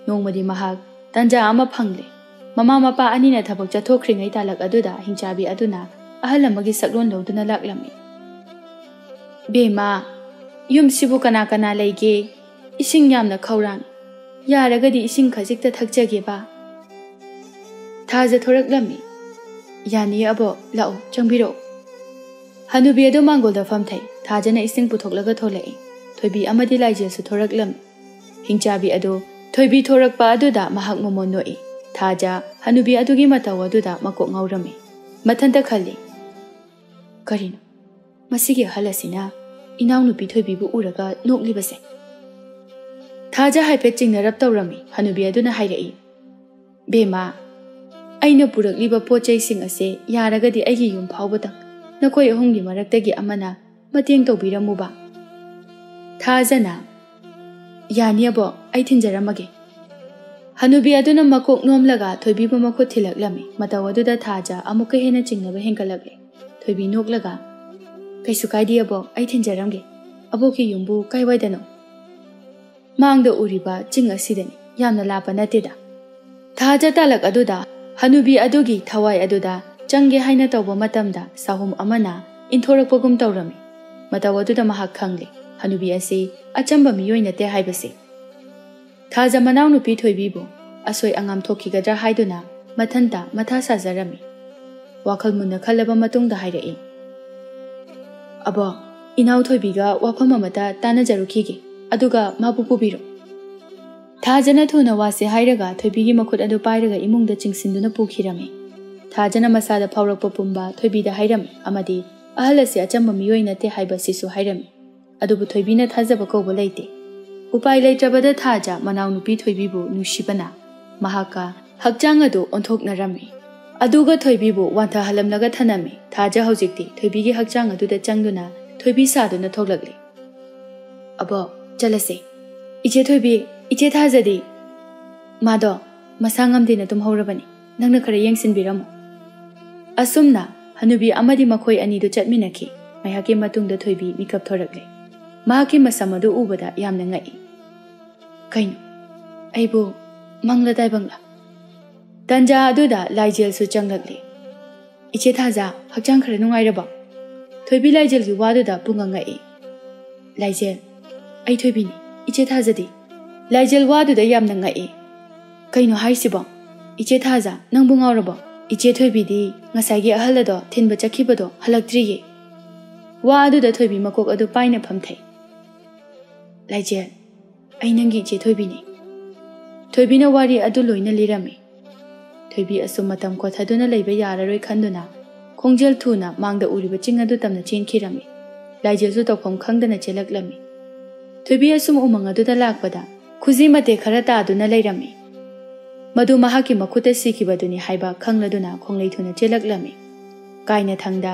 ꯅꯣꯡꯃꯗꯤ ꯃꯍꯥꯛ ꯇꯥꯟꯖꯥ ꯑꯃ ꯐꯪꯂꯦ꯫ ꯃꯃꯥ ꯃꯄꯥ ꯑꯅꯤꯅ ꯊꯕꯛ ꯆꯠꯊꯣꯛꯈ꯭ꯔꯤꯉꯩ ꯇꯥꯂꯛ ꯑꯗꯨꯗ ꯍꯤꯡꯆꯥꯕꯤ ꯑꯗꯨꯅ ꯑꯍꯜ ꯑꯃꯒꯤ ꯁꯛꯂꯣꯟ ꯂꯧꯗꯨꯅ ꯂꯥꯛꯂꯝꯃꯤ꯫ "ꯕꯦꯝꯃ, ꯌꯨꯝꯁꯤꯕꯨ ꯀꯅꯥ ꯀꯅꯥ ꯂꯩꯒꯦ? ꯏꯁꯤꯡ ꯌꯥꯝꯅ ꯈꯧꯔꯥꯡ꯫ ꯌꯥꯔꯒꯗꯤ ꯏꯁꯤꯡ ꯈꯖꯤꯛꯇ ꯊꯛꯆꯒꯦꯕ꯫" ꯊꯥꯖ ꯊꯣꯔꯛꯂꯝꯃꯤ꯫ "ꯌꯥꯅꯤ ꯑꯕꯣꯛ, ꯂꯥꯛꯑꯣ, ꯆꯪꯕꯤꯔꯛꯑꯣ꯫" ꯍꯅꯨꯕꯤ ꯑꯗꯨ ꯃꯥꯡꯒꯣꯜꯗ ꯐꯝꯊꯩ꯫ ꯊꯥꯖꯅ ꯏꯁꯤꯡ ꯄꯨꯊꯣꯛꯂꯒ ꯊꯣꯛꯂꯛꯏ꯫ ꯊꯣꯏꯕꯤ ꯑꯃꯗꯤ ꯂꯥꯏꯖꯦꯜꯁꯨ ꯊꯣꯔꯛꯂꯝꯃꯤ꯫ ꯍꯤꯡꯆꯥꯕꯤ ꯑꯗꯨ ꯊꯣꯏꯕꯤ ꯊꯣꯔꯛꯄ ꯑꯗꯨꯗ ꯃꯍꯥꯛ ꯃꯃꯣꯟ ꯅꯣꯛꯏ꯫ ꯊꯥꯖ ꯍꯅꯨꯕꯤ ꯑꯗꯨꯒꯤ ꯃꯇꯧ ꯑꯗꯨꯗ ꯃꯀꯣꯛ ꯉꯥꯎꯔꯝꯃꯤ꯫ ꯃꯊꯟꯇ ꯈꯜꯂꯤ, "ꯀꯔꯤꯅꯣ ꯃꯁꯤꯒꯤ ꯑꯍꯜ ꯑꯁꯤꯅ ꯏꯅꯥꯎꯅꯨꯄꯤ ꯊꯣꯏꯕꯤꯕꯨ ꯎꯔꯒ ꯅꯣꯛꯂꯤꯕꯁꯦ?" ꯊꯥꯖ ꯍꯥꯏꯐꯦꯠ ꯆꯤꯡꯅꯔꯞ ꯇꯧꯔꯝꯃꯤ꯫ ꯍꯅꯨꯕꯤ ꯑꯗꯨꯅ ꯍꯥꯏꯔꯛꯏ, "ꯕꯦꯝꯃ, ꯑꯩꯅ ꯄꯨꯔꯛꯂꯤꯕ ꯄꯣꯠ ꯆꯩꯁꯤꯡ ꯑꯁꯦ ꯌꯥꯔꯒꯗꯤ ꯑꯩꯒꯤ ꯌꯨꯝ ꯐꯥꯎꯕꯗꯪ ꯅꯈꯣꯏ ꯑꯍꯨꯝꯒꯤ ꯃꯔꯛꯇꯒꯤ ꯑꯃꯅ ꯃꯇꯦꯡ ꯇꯧꯕꯤꯔꯝꯃꯨꯕ꯫" ꯊꯥꯖꯅ, "ꯌꯥꯅꯤ ꯑꯕꯣꯛ, ꯑꯩ ꯊꯤꯟꯖꯔꯝꯃꯒꯦ꯫" ꯍꯅꯨꯕꯤ ꯑꯗꯨꯅ ꯃꯀꯣꯛ ꯅꯣꯝꯂꯒ ꯊꯣꯏꯕꯤꯕꯨ ꯃꯈꯨꯠ ꯊꯤꯜꯂꯛꯂꯝꯃꯤ꯫ ꯃꯇꯧ ꯑꯗꯨꯗ ꯊꯥꯖ ꯑꯃꯨꯛꯀ ꯍꯦꯟꯅ ꯆꯤꯡꯅꯕ ꯍꯦꯟꯒꯠꯂꯛꯂꯦ꯫ ꯊꯣꯏꯕꯤ ꯅꯣꯛꯂꯒ, "ꯀꯩꯁꯨ ꯀꯥꯏꯗꯦ ꯑꯕꯣꯛ, ꯑꯩ ꯊꯤꯟꯖꯔꯝꯒꯦ꯫ ꯑꯕꯣꯛꯀꯤ ꯌꯨꯝꯕꯨ ꯀꯥꯏꯋꯥꯏꯗꯅꯣ?" "ꯃꯥꯡꯗ ꯎꯔꯤꯕ ꯆꯤꯡ ꯑꯁꯤꯗꯅꯤ, ꯌꯥꯝꯅ ꯂꯥꯞꯄ ꯅꯠꯇꯦꯗ꯫" ꯊꯥꯖ ꯇꯥꯂꯛ ꯑꯗꯨꯗ ꯍꯅꯨꯕꯤ ꯑꯗꯨꯒꯤ ꯊꯋꯥꯏ ꯑꯗꯨꯗ ꯆꯪꯒꯦ ꯍꯥꯏꯅ ꯇꯧꯕ ꯃꯇꯝꯗ ꯁꯥꯍꯨꯝ ꯑꯃꯅ ꯏꯟꯊꯣꯔꯛꯄꯒꯨꯝ ꯇꯧꯔꯝꯃꯤ꯫ ꯃꯇꯧ ꯑꯗꯨꯗ ꯃꯍꯥꯛ ꯈꯪꯂꯦ, ꯍꯅꯨꯕꯤ ꯑꯁꯤ ꯑꯆꯝꯕ ꯃꯤꯑꯣꯏ ꯅꯠꯇꯦ ꯍꯥꯏꯕꯁꯤ꯫ ꯊꯥꯖ ꯃꯅꯥꯎꯅꯨꯄꯤ ꯊꯣꯏꯕꯤꯕꯨ ꯑꯁꯣꯏ ꯑꯉꯥꯝ ꯊꯣꯛꯈꯤꯒꯗ꯭ꯔꯥ ꯍꯥꯏꯗꯨꯅ ꯃꯊꯟꯇ ꯃꯊꯥ ꯁꯥꯖꯔꯝꯃꯤ꯫ ꯋꯥꯈꯜ ꯃꯨꯟꯅ ꯈꯜꯂꯕ ꯃꯇꯨꯡꯗ ꯍꯥꯏꯔꯛꯏ, "ꯑꯕꯣ, ꯏꯅꯥꯎ ꯊꯣꯏꯕꯤꯒ ꯋꯥꯐꯝ ꯑꯃꯇ ꯇꯥꯟꯅꯖꯔꯨꯈꯤꯒꯦ, ꯑꯗꯨꯒ ꯃꯥꯕꯨ ꯄꯨꯕꯤꯔꯣ꯫" ꯊꯥꯖꯅ ꯊꯨꯅ ꯋꯥꯁꯦ ꯍꯥꯏꯔꯒ ꯊꯣꯏꯕꯤꯒꯤ ꯃꯈꯨꯠ ꯑꯗꯨ ꯄꯥꯏꯔꯒ ꯏꯃꯨꯡꯗ ꯆꯤꯡꯁꯤꯟꯗꯨꯅ ꯄꯨꯈꯤꯔꯝꯃꯤ꯫ ꯊꯥꯖꯅ ꯃꯁꯥꯗ ꯐꯥꯎꯔꯛꯄ ꯄꯨꯝꯕ ꯊꯣꯏꯕꯤꯗ ꯍꯥꯏꯔꯝꯃꯤ ꯑꯃꯗꯤ ꯑꯍꯜ ꯑꯁꯤ ꯑꯆꯝꯕ ꯃꯤꯑꯣꯏ ꯅꯠꯇꯦ ꯍꯥꯏꯕꯁꯤꯁꯨ ꯍꯥꯏꯔꯝꯃꯤ꯫ ꯑꯗꯨꯕꯨ ꯊꯣꯏꯕꯤꯅ ꯊꯥꯖꯕ ꯀꯧꯕ ꯂꯩꯇꯦ꯫ ꯎꯄꯥꯏ ꯂꯩꯇ꯭ꯔꯕꯗ ꯊꯥꯖ ꯃꯅꯥꯎꯅꯨꯄꯤ ꯊꯣꯏꯕꯤꯕꯨ ꯅꯨꯡꯁꯤꯕꯅ ꯃꯍꯥꯛꯀ ꯍꯛꯆꯥꯡ ꯑꯗꯨ ꯑꯣꯟꯊꯣꯛꯅꯔꯝꯃꯤ꯫ ꯑꯗꯨꯒ ꯊꯣꯏꯕꯤꯕꯨ ꯋꯥꯟꯊꯍꯜꯂꯝꯂꯒ ꯊꯅꯝꯃꯤ꯫ ꯊꯥꯖ ꯍꯧꯖꯤꯛꯇꯤ ꯊꯣꯏꯕꯤꯒꯤ ꯍꯛꯆꯥꯡ ꯑꯗꯨꯗ ꯆꯪꯗꯨꯅ ꯊꯣꯏꯕꯤ ꯁꯥꯗꯨꯅ ꯊꯣꯛꯂꯛꯂꯤ꯫ "ꯑꯕꯣ, ꯆꯠꯂꯁꯦ꯫ ꯏꯆꯦ ꯊꯣꯏꯕꯤ, ꯏꯆꯦ ꯊꯥꯖꯗꯤ ꯃꯥꯗꯣ ꯃꯁꯥ ꯉꯝꯗꯦꯅ ꯇꯨꯝꯍꯧꯔꯕꯅꯤ꯫ ꯅꯪꯅ ꯈꯔ ꯌꯦꯡꯁꯤꯟꯕꯤꯔꯝꯃꯨ꯫" ꯑꯁꯨꯝꯅ ꯍꯅꯨꯕꯤ ꯑꯃꯗꯤ ꯃꯈꯣꯏ ꯑꯅꯤꯗꯨ ꯆꯠꯃꯤꯟꯅꯈꯤ꯫ ꯉꯥꯏꯍꯥꯛꯀꯤ ꯃꯇꯨꯡꯗ ꯊꯣꯏꯕꯤ ꯃꯤꯀꯞ ꯊꯣꯔꯛꯂꯦ꯫ ꯃꯍꯥꯛꯀꯤ ꯃꯁꯝ ꯑꯗꯨ ꯎꯕꯗ ꯌꯥꯝꯅ ꯉꯛꯏ꯫ "ꯀꯩꯅꯣ, ꯑꯩꯕꯨ ꯃꯪꯂ ꯇꯥꯏꯕꯪꯂ?" ꯇꯟꯖꯥ ꯑꯗꯨꯗ ꯂꯥꯏꯖꯦꯜꯁꯨ ꯆꯪꯂꯛꯂꯦ꯫ "ꯏꯆꯦ ꯊꯥꯖ, ꯍꯛꯆꯥꯡ ꯈꯔ ꯅꯨꯡꯉꯥꯏꯔꯕꯣ?" ꯊꯣꯏꯕꯤ ꯂꯥꯏꯖꯦꯜꯒꯤ ꯋꯥꯗꯨꯗ ꯄꯨꯡꯉꯛ ꯉꯛꯏ꯫ "ꯂꯥꯏꯖꯦꯜ, ꯑꯩ ꯊꯣꯏꯕꯤꯅꯤ, ꯏꯆꯦ ꯊꯥꯖꯗꯤ꯫" ꯂꯥꯏꯖꯦꯜ ꯋꯥꯗꯨꯗ ꯌꯥꯝꯅ ꯉꯛꯏ꯫ "ꯀꯩꯅꯣ ꯍꯥꯏꯁꯤꯕꯣ? ꯏꯆꯦ ꯊꯥꯖ, ꯅꯪꯕꯨ ꯉꯥꯎꯔꯕꯣ? ꯏꯆꯦ ꯊꯣꯏꯕꯤꯗꯤ ꯉꯁꯥꯏꯒꯤ ꯑꯍꯜ ꯑꯗꯣ ꯊꯤꯟꯕ ꯆꯠꯈꯤꯕꯗꯣ ꯍꯜꯂꯛꯇ꯭ꯔꯤꯌꯦ꯫" ꯋꯥ ꯑꯗꯨꯗ ꯊꯣꯏꯕꯤ ꯃꯀꯣꯛ ꯑꯗꯨ ꯄꯥꯏꯅ ꯐꯝꯊꯩ꯫ "ꯂꯥꯏꯖꯦꯜ, ꯑꯩ ꯅꯪꯒꯤ ꯏꯆꯦ ꯊꯣꯏꯕꯤꯅꯤ꯫" ꯊꯣꯏꯕꯤꯅ ꯋꯥꯔꯤ ꯑꯗꯨ ꯂꯣꯏꯅ ꯂꯤꯔꯝꯃꯤ꯫ ꯊꯣꯏꯕꯤ ꯑꯁꯨꯝ ꯃꯇꯝ ꯀꯣꯊꯗꯨꯅ ꯂꯩꯕ ꯌꯥꯔꯔꯣꯏ ꯈꯟꯗꯨꯅ ꯈꯣꯡꯖꯦꯜ ꯊꯨꯅ ꯃꯥꯡꯗ ꯎꯔꯤꯕ ꯆꯤꯡ ꯑꯗꯨ ꯇꯝꯅ ꯆꯦꯟꯈꯤꯔꯝꯃꯤ꯫ ꯂꯥꯏꯖꯦꯜꯁꯨ ꯇꯧꯐꯝ ꯈꯪꯗꯅ ꯆꯦꯜꯂꯛꯂꯝꯃꯤ꯫ ꯊꯣꯏꯕꯤ ꯑꯁꯨꯝ ꯎꯃꯪ ꯑꯗꯨꯗ ꯂꯥꯛꯄꯗ ꯈꯨꯖꯤ ꯃꯇꯦꯛ ꯈꯔ ꯇꯥꯗꯨꯅ ꯂꯩꯔꯝꯃꯤ꯫ ꯃꯗꯨ ꯃꯍꯥꯛꯀꯤ ꯃꯈꯨꯠꯇ ꯁꯤꯈꯤꯕꯗꯨꯅꯤ ꯍꯥꯏꯕ ꯈꯪꯂꯗꯨꯅ ꯈꯣꯡꯂꯩ ꯊꯨꯅ ꯆꯦꯜꯂꯛꯂꯝꯃꯤ꯫ ꯀꯥꯏꯅ ꯊꯪꯗ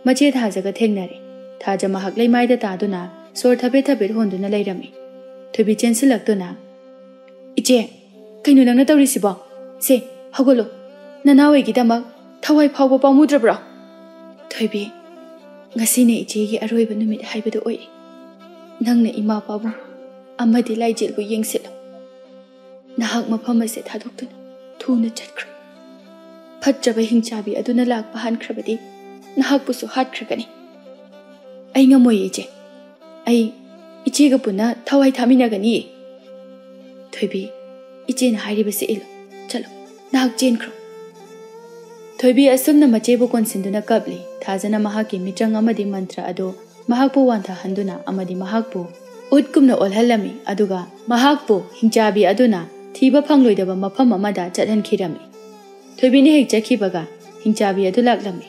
ꯃꯆꯦ ꯊꯥꯖꯒ ꯊꯦꯡꯅꯔꯦ꯫ ꯊꯥꯖ ꯃꯍꯥꯛ ꯂꯩꯃꯥꯏꯗ ꯇꯥꯗꯨꯅ ꯁꯣꯔ ꯊꯕꯦꯠ ꯊꯕꯦꯠ ꯍꯣꯟꯗꯨꯅ ꯂꯩꯔꯝꯃꯤ꯫ ꯊꯣꯏꯕꯤ ꯆꯦꯟꯁꯤꯜꯂꯛꯇꯨꯅ, "ꯏꯆꯦ, ꯀꯩꯅꯣ ꯅꯪꯅ ꯇꯧꯔꯤꯁꯤꯕꯣ? ꯁꯦ, ꯍꯧꯒꯠꯂꯣ꯫ ꯅꯅꯥꯎ ꯑꯩꯒꯤꯗꯃꯛ ꯊꯋꯥꯏ ꯐꯥꯎꯕ ꯄꯥꯝꯃꯨꯗ꯭ꯔꯕ꯭ꯔꯣ?" "ꯊꯣꯏꯕꯤ, ꯉꯁꯤꯅ ꯏꯆꯦꯒꯤ ꯑꯔꯣꯏꯕ ꯅꯨꯃꯤꯠ ꯍꯥꯏꯕꯗꯨ ꯑꯣꯏꯔꯦ꯫ ꯅꯪꯅ ꯏꯃꯥ ꯄꯥꯕꯨꯡ ꯑꯃꯗꯤ ꯂꯥꯏꯖꯦꯜꯕꯨ ꯌꯦꯡꯁꯤꯜꯂꯨ꯫ ꯅꯍꯥꯛ ꯃꯐꯝ ꯑꯁꯦ ꯊꯥꯗꯣꯛꯇꯨꯅ ꯊꯨꯅ ꯆꯠꯈ꯭ꯔꯣ꯫ ꯐꯠꯇ꯭ꯔꯕ ꯍꯤꯡꯆꯥꯕꯤ ꯑꯗꯨꯅ ꯂꯥꯛꯄ ꯍꯟꯈ꯭ꯔꯕꯗꯤ ꯅꯍꯥꯛꯄꯨꯁꯨ ꯍꯥꯠꯈ꯭ꯔꯒꯅꯤ꯫" "ꯑꯩ ꯉꯝꯃꯣꯏꯌꯦ, ꯏꯆꯦ꯫ ꯑꯩ ꯏꯆꯦꯒ ꯄꯨꯟꯅ ꯊꯋꯥꯏ ꯊꯥꯃꯤꯟꯅꯒꯅꯤꯌꯦ꯫" "ꯊꯣꯏꯕꯤ, ꯏꯆꯦꯅ ꯍꯥꯏꯔꯤꯕꯁꯦ ꯏꯜꯂꯨ꯫ ꯆꯠꯂꯣ, ꯅꯍꯥꯛ ꯆꯦꯟꯈ꯭ꯔꯣ꯫" ꯊꯣꯏꯕꯤ ꯑꯁꯨꯝꯅ ꯃꯆꯦꯕꯨ ꯀꯣꯟꯁꯤꯟꯗꯨꯅ ꯀꯞꯂꯤ꯫ ꯊꯥꯖꯅ ꯃꯍꯥꯛꯀꯤ ꯃꯤꯇ꯭ꯔꯪ ꯑꯃꯗꯤ ꯃꯟꯇ꯭ꯔ ꯑꯗꯨ ꯃꯍꯥꯛꯄꯨ ꯋꯥꯟꯊꯍꯟꯗꯨꯅ ꯑꯃꯗꯤ ꯃꯍꯥꯛꯄꯨ ꯎꯠꯀꯨꯝꯅ ꯑꯣꯜꯍꯜꯂꯝꯃꯤ, ꯑꯗꯨꯒ ꯃꯍꯥꯛꯄꯨ ꯍꯤꯡꯆꯥꯕꯤ ꯑꯗꯨꯅ ꯊꯤꯕ ꯐꯪꯂꯣꯏꯗꯕ ꯃꯐꯝ ꯑꯃꯗ ꯆꯠꯍꯟꯈꯤꯔꯝꯃꯤ꯫ ꯊꯣꯏꯕꯤꯅ ꯍꯦꯛ ꯆꯠꯈꯤꯕꯒ ꯍꯤꯡꯆꯥꯕꯤ ꯑꯗꯨ ꯂꯥꯛꯂꯝꯃꯤ꯫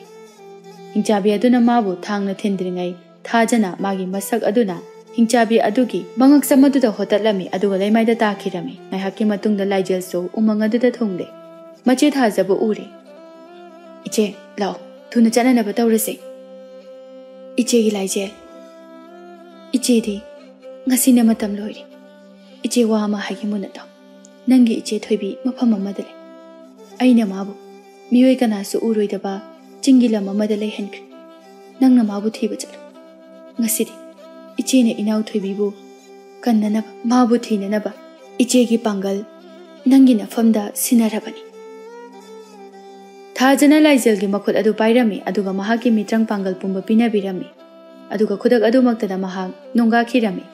ꯍꯤꯡꯆꯥꯕꯤ ꯑꯗꯨꯅ ꯃꯥꯕꯨ ꯊꯥꯡꯅ ꯊꯤꯟꯗ꯭ꯔꯤꯉꯩ ꯊꯥꯖꯅ ꯃꯥꯒꯤ ꯃꯁꯛ ꯑꯗꯨꯅ ꯍꯤꯡꯆꯥꯕꯤ ꯑꯗꯨꯒꯤ ꯃꯉꯛꯁꯝ ꯑꯗꯨꯗ ꯍꯣꯇꯠꯂꯝꯃꯤ, ꯑꯗꯨꯒ ꯂꯩꯃꯥꯏꯗ ꯇꯥꯈꯤꯔꯝꯃꯤ꯫ ꯉꯥꯏꯍꯥꯛꯀꯤ ꯃꯇꯨꯡꯗ ꯂꯥꯏꯖꯦꯜꯁꯨ ꯎꯃꯪ ꯑꯗꯨꯗ ꯊꯨꯡꯂꯦ꯫ ꯃꯆꯦ ꯊꯥꯖꯕ ꯎꯔꯦ꯫ "ꯏꯆꯦ, ꯂꯥꯛꯑꯣ, ꯊꯨꯅ ꯆꯠꯅꯅꯕ ꯇꯧꯔꯁꯦ꯫" "ꯏꯆꯦꯒꯤ ꯂꯥꯏꯖꯦꯜ, ꯏꯆꯦꯗꯤ ꯉꯁꯤꯅ ꯃꯇꯝ ꯂꯣꯏꯔꯦ꯫ ꯏꯆꯦ, ꯋꯥ ꯑꯃ ꯍꯥꯏꯒꯦ ꯃꯨꯟꯅ ꯇꯥꯎ꯫ ꯅꯪꯒꯤ ꯏꯆꯦ ꯊꯣꯏꯕꯤ ꯃꯐꯝ ꯑꯃꯗ ꯂꯩ꯫ ꯑꯩꯅ ꯃꯥꯕꯨ ꯃꯤꯑꯣꯏ ꯀꯅꯥꯁꯨ ꯎꯔꯣꯏꯗꯕ ꯆꯤꯡꯒꯤ ꯂꯝ ꯑꯃꯗ ꯂꯩꯍꯟꯈ꯭ꯔꯦ꯫ ꯅꯪꯅ ꯃꯥꯕꯨ ꯊꯤꯕ ꯆꯠꯂꯨ꯫ ꯉꯁꯤꯗꯤ ꯏꯆꯦꯅ ꯏꯅꯥꯎ ꯊꯣꯏꯕꯤꯕꯨ ꯀꯟꯅꯅꯕ, ꯃꯥꯕꯨ ꯊꯤꯅꯅꯕ ꯏꯆꯦꯒꯤ ꯄꯥꯡꯒꯜ ꯅꯪꯒꯤ ꯅꯐꯝꯗ ꯁꯤꯟꯅꯔꯕꯅꯤ꯫" ꯊꯥꯖꯅ ꯂꯥꯏꯖꯦꯜꯒꯤ ꯃꯈꯨꯠ ꯑꯗꯨ ꯄꯥꯏꯔꯝꯃꯤ, ꯑꯗꯨꯒ ꯃꯍꯥꯛꯀꯤ ꯃꯤꯇ꯭ꯔꯪ ꯄꯥꯡꯒꯜ ꯄꯨꯝꯕ ꯄꯤꯅꯕꯤꯔꯝꯃꯤ꯫ ꯑꯗꯨꯒ ꯈꯨꯗꯛ ꯑꯗꯨꯃꯛꯇꯗ ꯃꯍꯥꯛ ꯅꯣꯡꯒꯥꯈꯤꯔꯝꯃꯤ꯫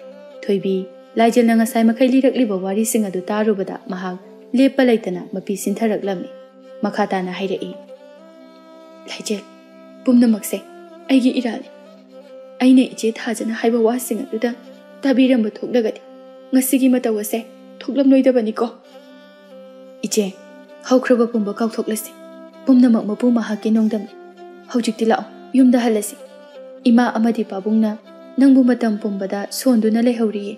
ꯊꯣꯏꯕꯤ, ꯂꯥꯏꯖꯦꯜꯅ ꯉꯁꯥꯏ ꯃꯈꯩ ꯂꯤꯔꯛꯂꯤꯕ ꯋꯥꯔꯤꯁꯤꯡ ꯑꯗꯨ ꯇꯥꯔꯨꯕꯗ ꯃꯍꯥꯛ ꯂꯦꯞꯄ ꯂꯩꯇꯅ ꯃꯄꯤ ꯁꯤꯟꯊꯔꯛꯂꯝꯃꯤ꯫ ꯃꯈꯥ ꯇꯥꯅ ꯍꯥꯏꯔꯛꯏ, "ꯂꯥꯏꯖꯦꯜ, ꯄꯨꯝꯅꯃꯛꯁꯦ ꯑꯩꯒꯤ ꯏꯔꯥꯜꯅꯤ꯫ ꯑꯩꯅ ꯏꯆꯦ ꯊꯥꯖꯅ ꯍꯥꯏꯕ ꯋꯥꯁꯤꯡ ꯑꯗꯨꯗ ꯇꯥꯕꯤꯔꯝꯕ ꯊꯣꯛꯂꯒꯗꯤ ꯉꯁꯤꯒꯤ ꯃꯇꯧ ꯑꯁꯦ ꯊꯣꯛꯂꯝꯂꯣꯏꯗꯕꯅꯤꯀꯣ꯫ ꯏꯆꯦ, ꯍꯧꯈ꯭ꯔꯕ ꯄꯨꯝꯕ ꯀꯥꯎꯊꯣꯛꯂꯁꯤ꯫ ꯄꯨꯝꯅꯃꯛ ꯃꯄꯨ ꯃꯍꯥꯛꯀꯤ ꯅꯣꯡꯗꯝꯅꯤ꯫ ꯍꯧꯖꯤꯛꯇꯤ ꯂꯥꯛꯑꯣ, ꯌꯨꯝꯗ ꯍꯜꯂꯁꯤ꯫ ꯏꯃꯥ ꯑꯃꯗꯤ ꯄꯥꯕꯨꯡꯅ ꯅꯪꯕꯨ ꯃꯇꯝ ꯄꯨꯝꯕꯗ ꯁꯣꯟꯗꯨꯅ ꯂꯩꯍꯧꯔꯤꯌꯦ꯫"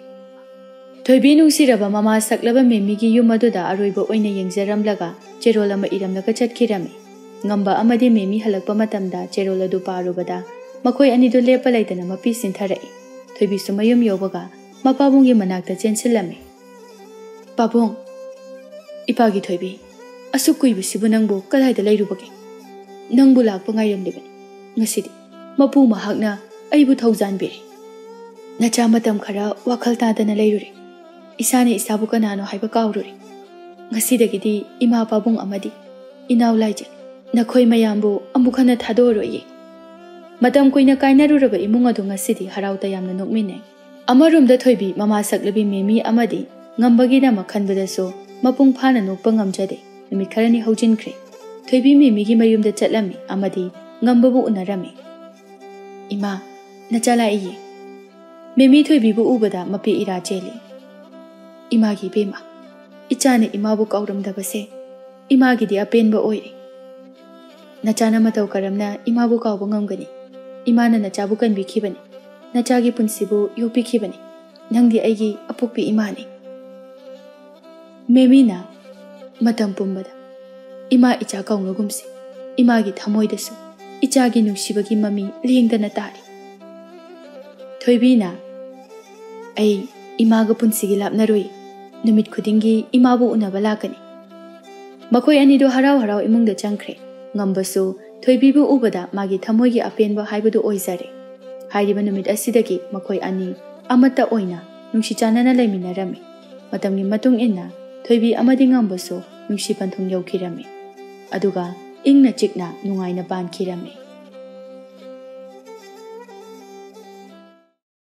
ꯊꯣꯏꯕꯤ ꯅꯨꯡꯁꯤꯔꯕ ꯃꯃꯥ ꯁꯛꯂꯕ ꯃꯦꯃꯤꯒꯤ ꯌꯨꯝ ꯑꯗꯨꯗ ꯑꯔꯣꯏꯕ ꯑꯣꯏꯅ ꯌꯦꯡꯖꯔꯝꯂꯒ ꯆꯦꯔꯣꯜ ꯑꯃ ꯏꯔꯝꯂꯒ ꯆꯠꯈꯤꯔꯝꯃꯤ꯫ ꯉꯝꯕ ꯑꯃꯗꯤ ꯃꯦꯃꯤ ꯍꯜꯂꯛꯄ ꯃꯇꯝꯗ ꯆꯦꯔꯣꯜ ꯑꯗꯨ ꯄꯥꯔꯨꯕꯗ ꯃꯈꯣꯏ ꯑꯅꯤꯗꯨ ꯂꯦꯞꯄ ꯂꯩꯇꯅ ꯃꯄꯤ ꯁꯤꯟꯊꯔꯛꯏ꯫ ꯊꯣꯏꯕꯤꯁꯨ ꯃꯌꯨꯝ ꯌꯧꯕꯒ ꯃꯄꯥꯕꯨꯡꯒꯤ ꯃꯅꯥꯛꯇ ꯆꯦꯟꯁꯤꯜꯂꯝꯃꯤ꯫ "ꯄꯥꯕꯨꯡ, ꯏꯄꯥꯒꯤ ꯊꯣꯏꯕꯤ, ꯑꯁꯨꯛ ꯀꯨꯏꯕꯁꯤꯕꯨ ꯅꯪꯕꯨ ꯀꯗꯥꯏꯗ ꯂꯩꯔꯨꯕꯒꯦ? ꯅꯪꯕꯨ ꯂꯥꯛꯄ ꯉꯥꯏꯔꯝꯂꯤꯕꯅꯤ꯫ ꯉꯁꯤꯗꯤ ꯃꯄꯨ ꯃꯍꯥꯛꯅ ꯑꯩꯕꯨ ꯊꯧꯖꯥꯟꯕꯤꯔꯦ꯫ ꯅꯆꯥ ꯃꯇꯝ ꯈꯔ ꯋꯥꯈꯜ ꯇꯥꯗꯅ ꯂꯩꯔꯨꯔꯦ꯫ ꯏꯁꯥꯅ ꯏꯁꯥꯕꯨ ꯀꯅꯥꯅꯣ ꯍꯥꯏꯕ ꯀꯥꯎꯔꯨꯔꯦ꯫ ꯉꯁꯤꯗꯒꯤꯗꯤ ꯏꯃꯥ ꯄꯥꯕꯨꯡ ꯑꯃꯗꯤ ꯏꯅꯥꯎ ꯂꯥꯏꯖꯦꯜ, ꯅꯈꯣꯏ ꯃꯌꯥꯝꯕꯨ ꯑꯃꯨꯛ ꯍꯟꯅ ꯊꯥꯗꯣꯛꯑꯔꯣꯏꯌꯦ꯫" ꯃꯇꯝ ꯀꯨꯏꯅ ꯀꯥꯏꯅꯔꯨꯔꯕ ꯏꯃꯨꯡ ꯑꯗꯨ ꯉꯁꯤꯗꯤ ꯍꯔꯥꯎ ꯇꯌꯥꯝꯅ ꯅꯣꯛꯃꯤꯟꯅꯩ꯫ ꯑꯃꯔꯣꯝꯗ ꯊꯣꯏꯕꯤ ꯃꯃꯥ ꯁꯛꯂꯕꯤ ꯃꯦꯃꯤ ꯑꯃꯗꯤ ꯉꯝꯕꯒꯤꯗꯃꯛ ꯈꯟꯕꯗꯁꯨ ꯃꯄꯨꯡ ꯐꯥꯅ ꯅꯣꯛꯄ ꯉꯝꯖꯗꯦ꯫ ꯅꯨꯃꯤꯠ ꯈꯔꯅꯤ ꯍꯧꯖꯤꯟꯈ꯭ꯔꯦ꯫ ꯊꯣꯏꯕꯤ ꯃꯦꯃꯤꯒꯤ ꯃꯌꯨꯝꯗ ꯆꯠꯂꯝꯃꯤ ꯑꯃꯗꯤ ꯉꯝꯕꯕꯨ ꯎꯅꯔꯝꯃꯤ꯫ "ꯏꯃꯥ, ꯅꯆꯥ ꯂꯥꯛꯏꯌꯦ꯫" ꯃꯦꯃꯤ ꯊꯣꯏꯕꯤꯕꯨ ꯎꯕꯗ ꯃꯄꯤ ꯏꯔꯥ ꯆꯦꯜꯂꯤ꯫ "ꯏꯃꯥꯒꯤ ꯏꯕꯦꯝꯃ, ꯏꯆꯥꯅ ꯏꯃꯥꯕꯨ ꯀꯥꯎꯔꯝꯗꯕꯁꯦ ꯏꯃꯥꯒꯤꯗꯤ ꯑꯄꯦꯟꯕ ꯑꯣꯏꯔꯦ꯫ ꯅꯆꯥꯅ ꯃꯇꯧ ꯀꯔꯝꯅ ꯏꯃꯥꯕꯨ ꯀꯥꯎꯕ ꯉꯝꯒꯅꯤ? ꯏꯃꯥꯅ ꯅꯆꯥꯕꯨ ꯀꯟꯕꯤꯈꯤꯕꯅꯤ, ꯅꯆꯥꯒꯤ ꯄꯨꯟꯁꯤꯕꯨ ꯌꯣꯛꯄꯤꯈꯤꯕꯅꯤ꯫ ꯅꯪꯗꯤ ꯑꯩꯒꯤ ꯑꯄꯣꯛꯄꯤ ꯏꯃꯥꯅꯤ꯫" ꯃꯦꯃꯤꯅ ꯃꯇꯝ ꯄꯨꯝꯕꯗ ꯏꯃꯥ ꯏꯆꯥ ꯀꯧꯅꯒꯨꯝꯁꯤ꯫ ꯏꯃꯥꯒꯤ ꯊꯃꯣꯏꯗꯁꯨ ꯏꯆꯥꯒꯤ ꯅꯨꯡꯁꯤꯕꯒꯤ ꯃꯃꯤ ꯂꯦꯡꯗꯅ ꯇꯥꯔꯤ꯫ ꯊꯣꯏꯕꯤꯅ, "ꯑꯩ ꯏꯃꯥꯒ ꯄꯨꯟꯁꯤꯒꯤ ꯂꯥꯞꯅꯔꯣꯏ꯫ ꯅꯨꯃꯤꯠ ꯈꯨꯗꯤꯡꯒꯤ ꯏꯃꯥꯕꯨ ꯎꯅꯕ ꯂꯥꯛꯀꯅꯤ꯫" ꯃꯈꯣꯏ ꯑꯅꯤꯗꯨ ꯍꯔꯥꯎ ꯍꯔꯥꯎ ꯏꯃꯨꯡꯗ ꯆꯪꯈ꯭ꯔꯦ꯫ ꯉꯝꯕꯁꯨ ꯊꯣꯏꯕꯤꯕꯨ ꯎꯕꯗ ꯃꯥꯒꯤ ꯊꯃꯣꯏꯒꯤ ꯑꯄꯦꯟꯕ ꯍꯥꯏꯕꯗꯨ ꯑꯣꯏꯖꯔꯦ꯫ ꯍꯥꯏꯔꯤꯕ ꯅꯨꯃꯤꯠ ꯑꯁꯤꯗꯒꯤ ꯃꯈꯣꯏ ꯑꯅꯤ ꯑꯃꯠꯇ ꯑꯣꯏꯅ ꯅꯨꯡꯁꯤ ꯆꯥꯟꯅꯅ ꯂꯩꯃꯤꯟꯅꯔꯝꯃꯤ꯫ ꯃꯇꯝꯒꯤ ꯃꯇꯨꯡ ꯏꯟꯅ ꯊꯣꯏꯕꯤ ꯑꯃꯗꯤ ꯉꯝꯕꯁꯨ ꯅꯨꯡꯁꯤ ꯄꯟꯊꯨꯡ ꯌꯧꯈꯤꯔꯝꯃꯤ꯫ ꯑꯗꯨꯒ ꯏꯪꯅ ꯆꯤꯛꯅ ꯅꯨꯡꯉꯥꯏꯅ ꯄꯥꯟꯈꯤꯔꯝꯃꯤ꯫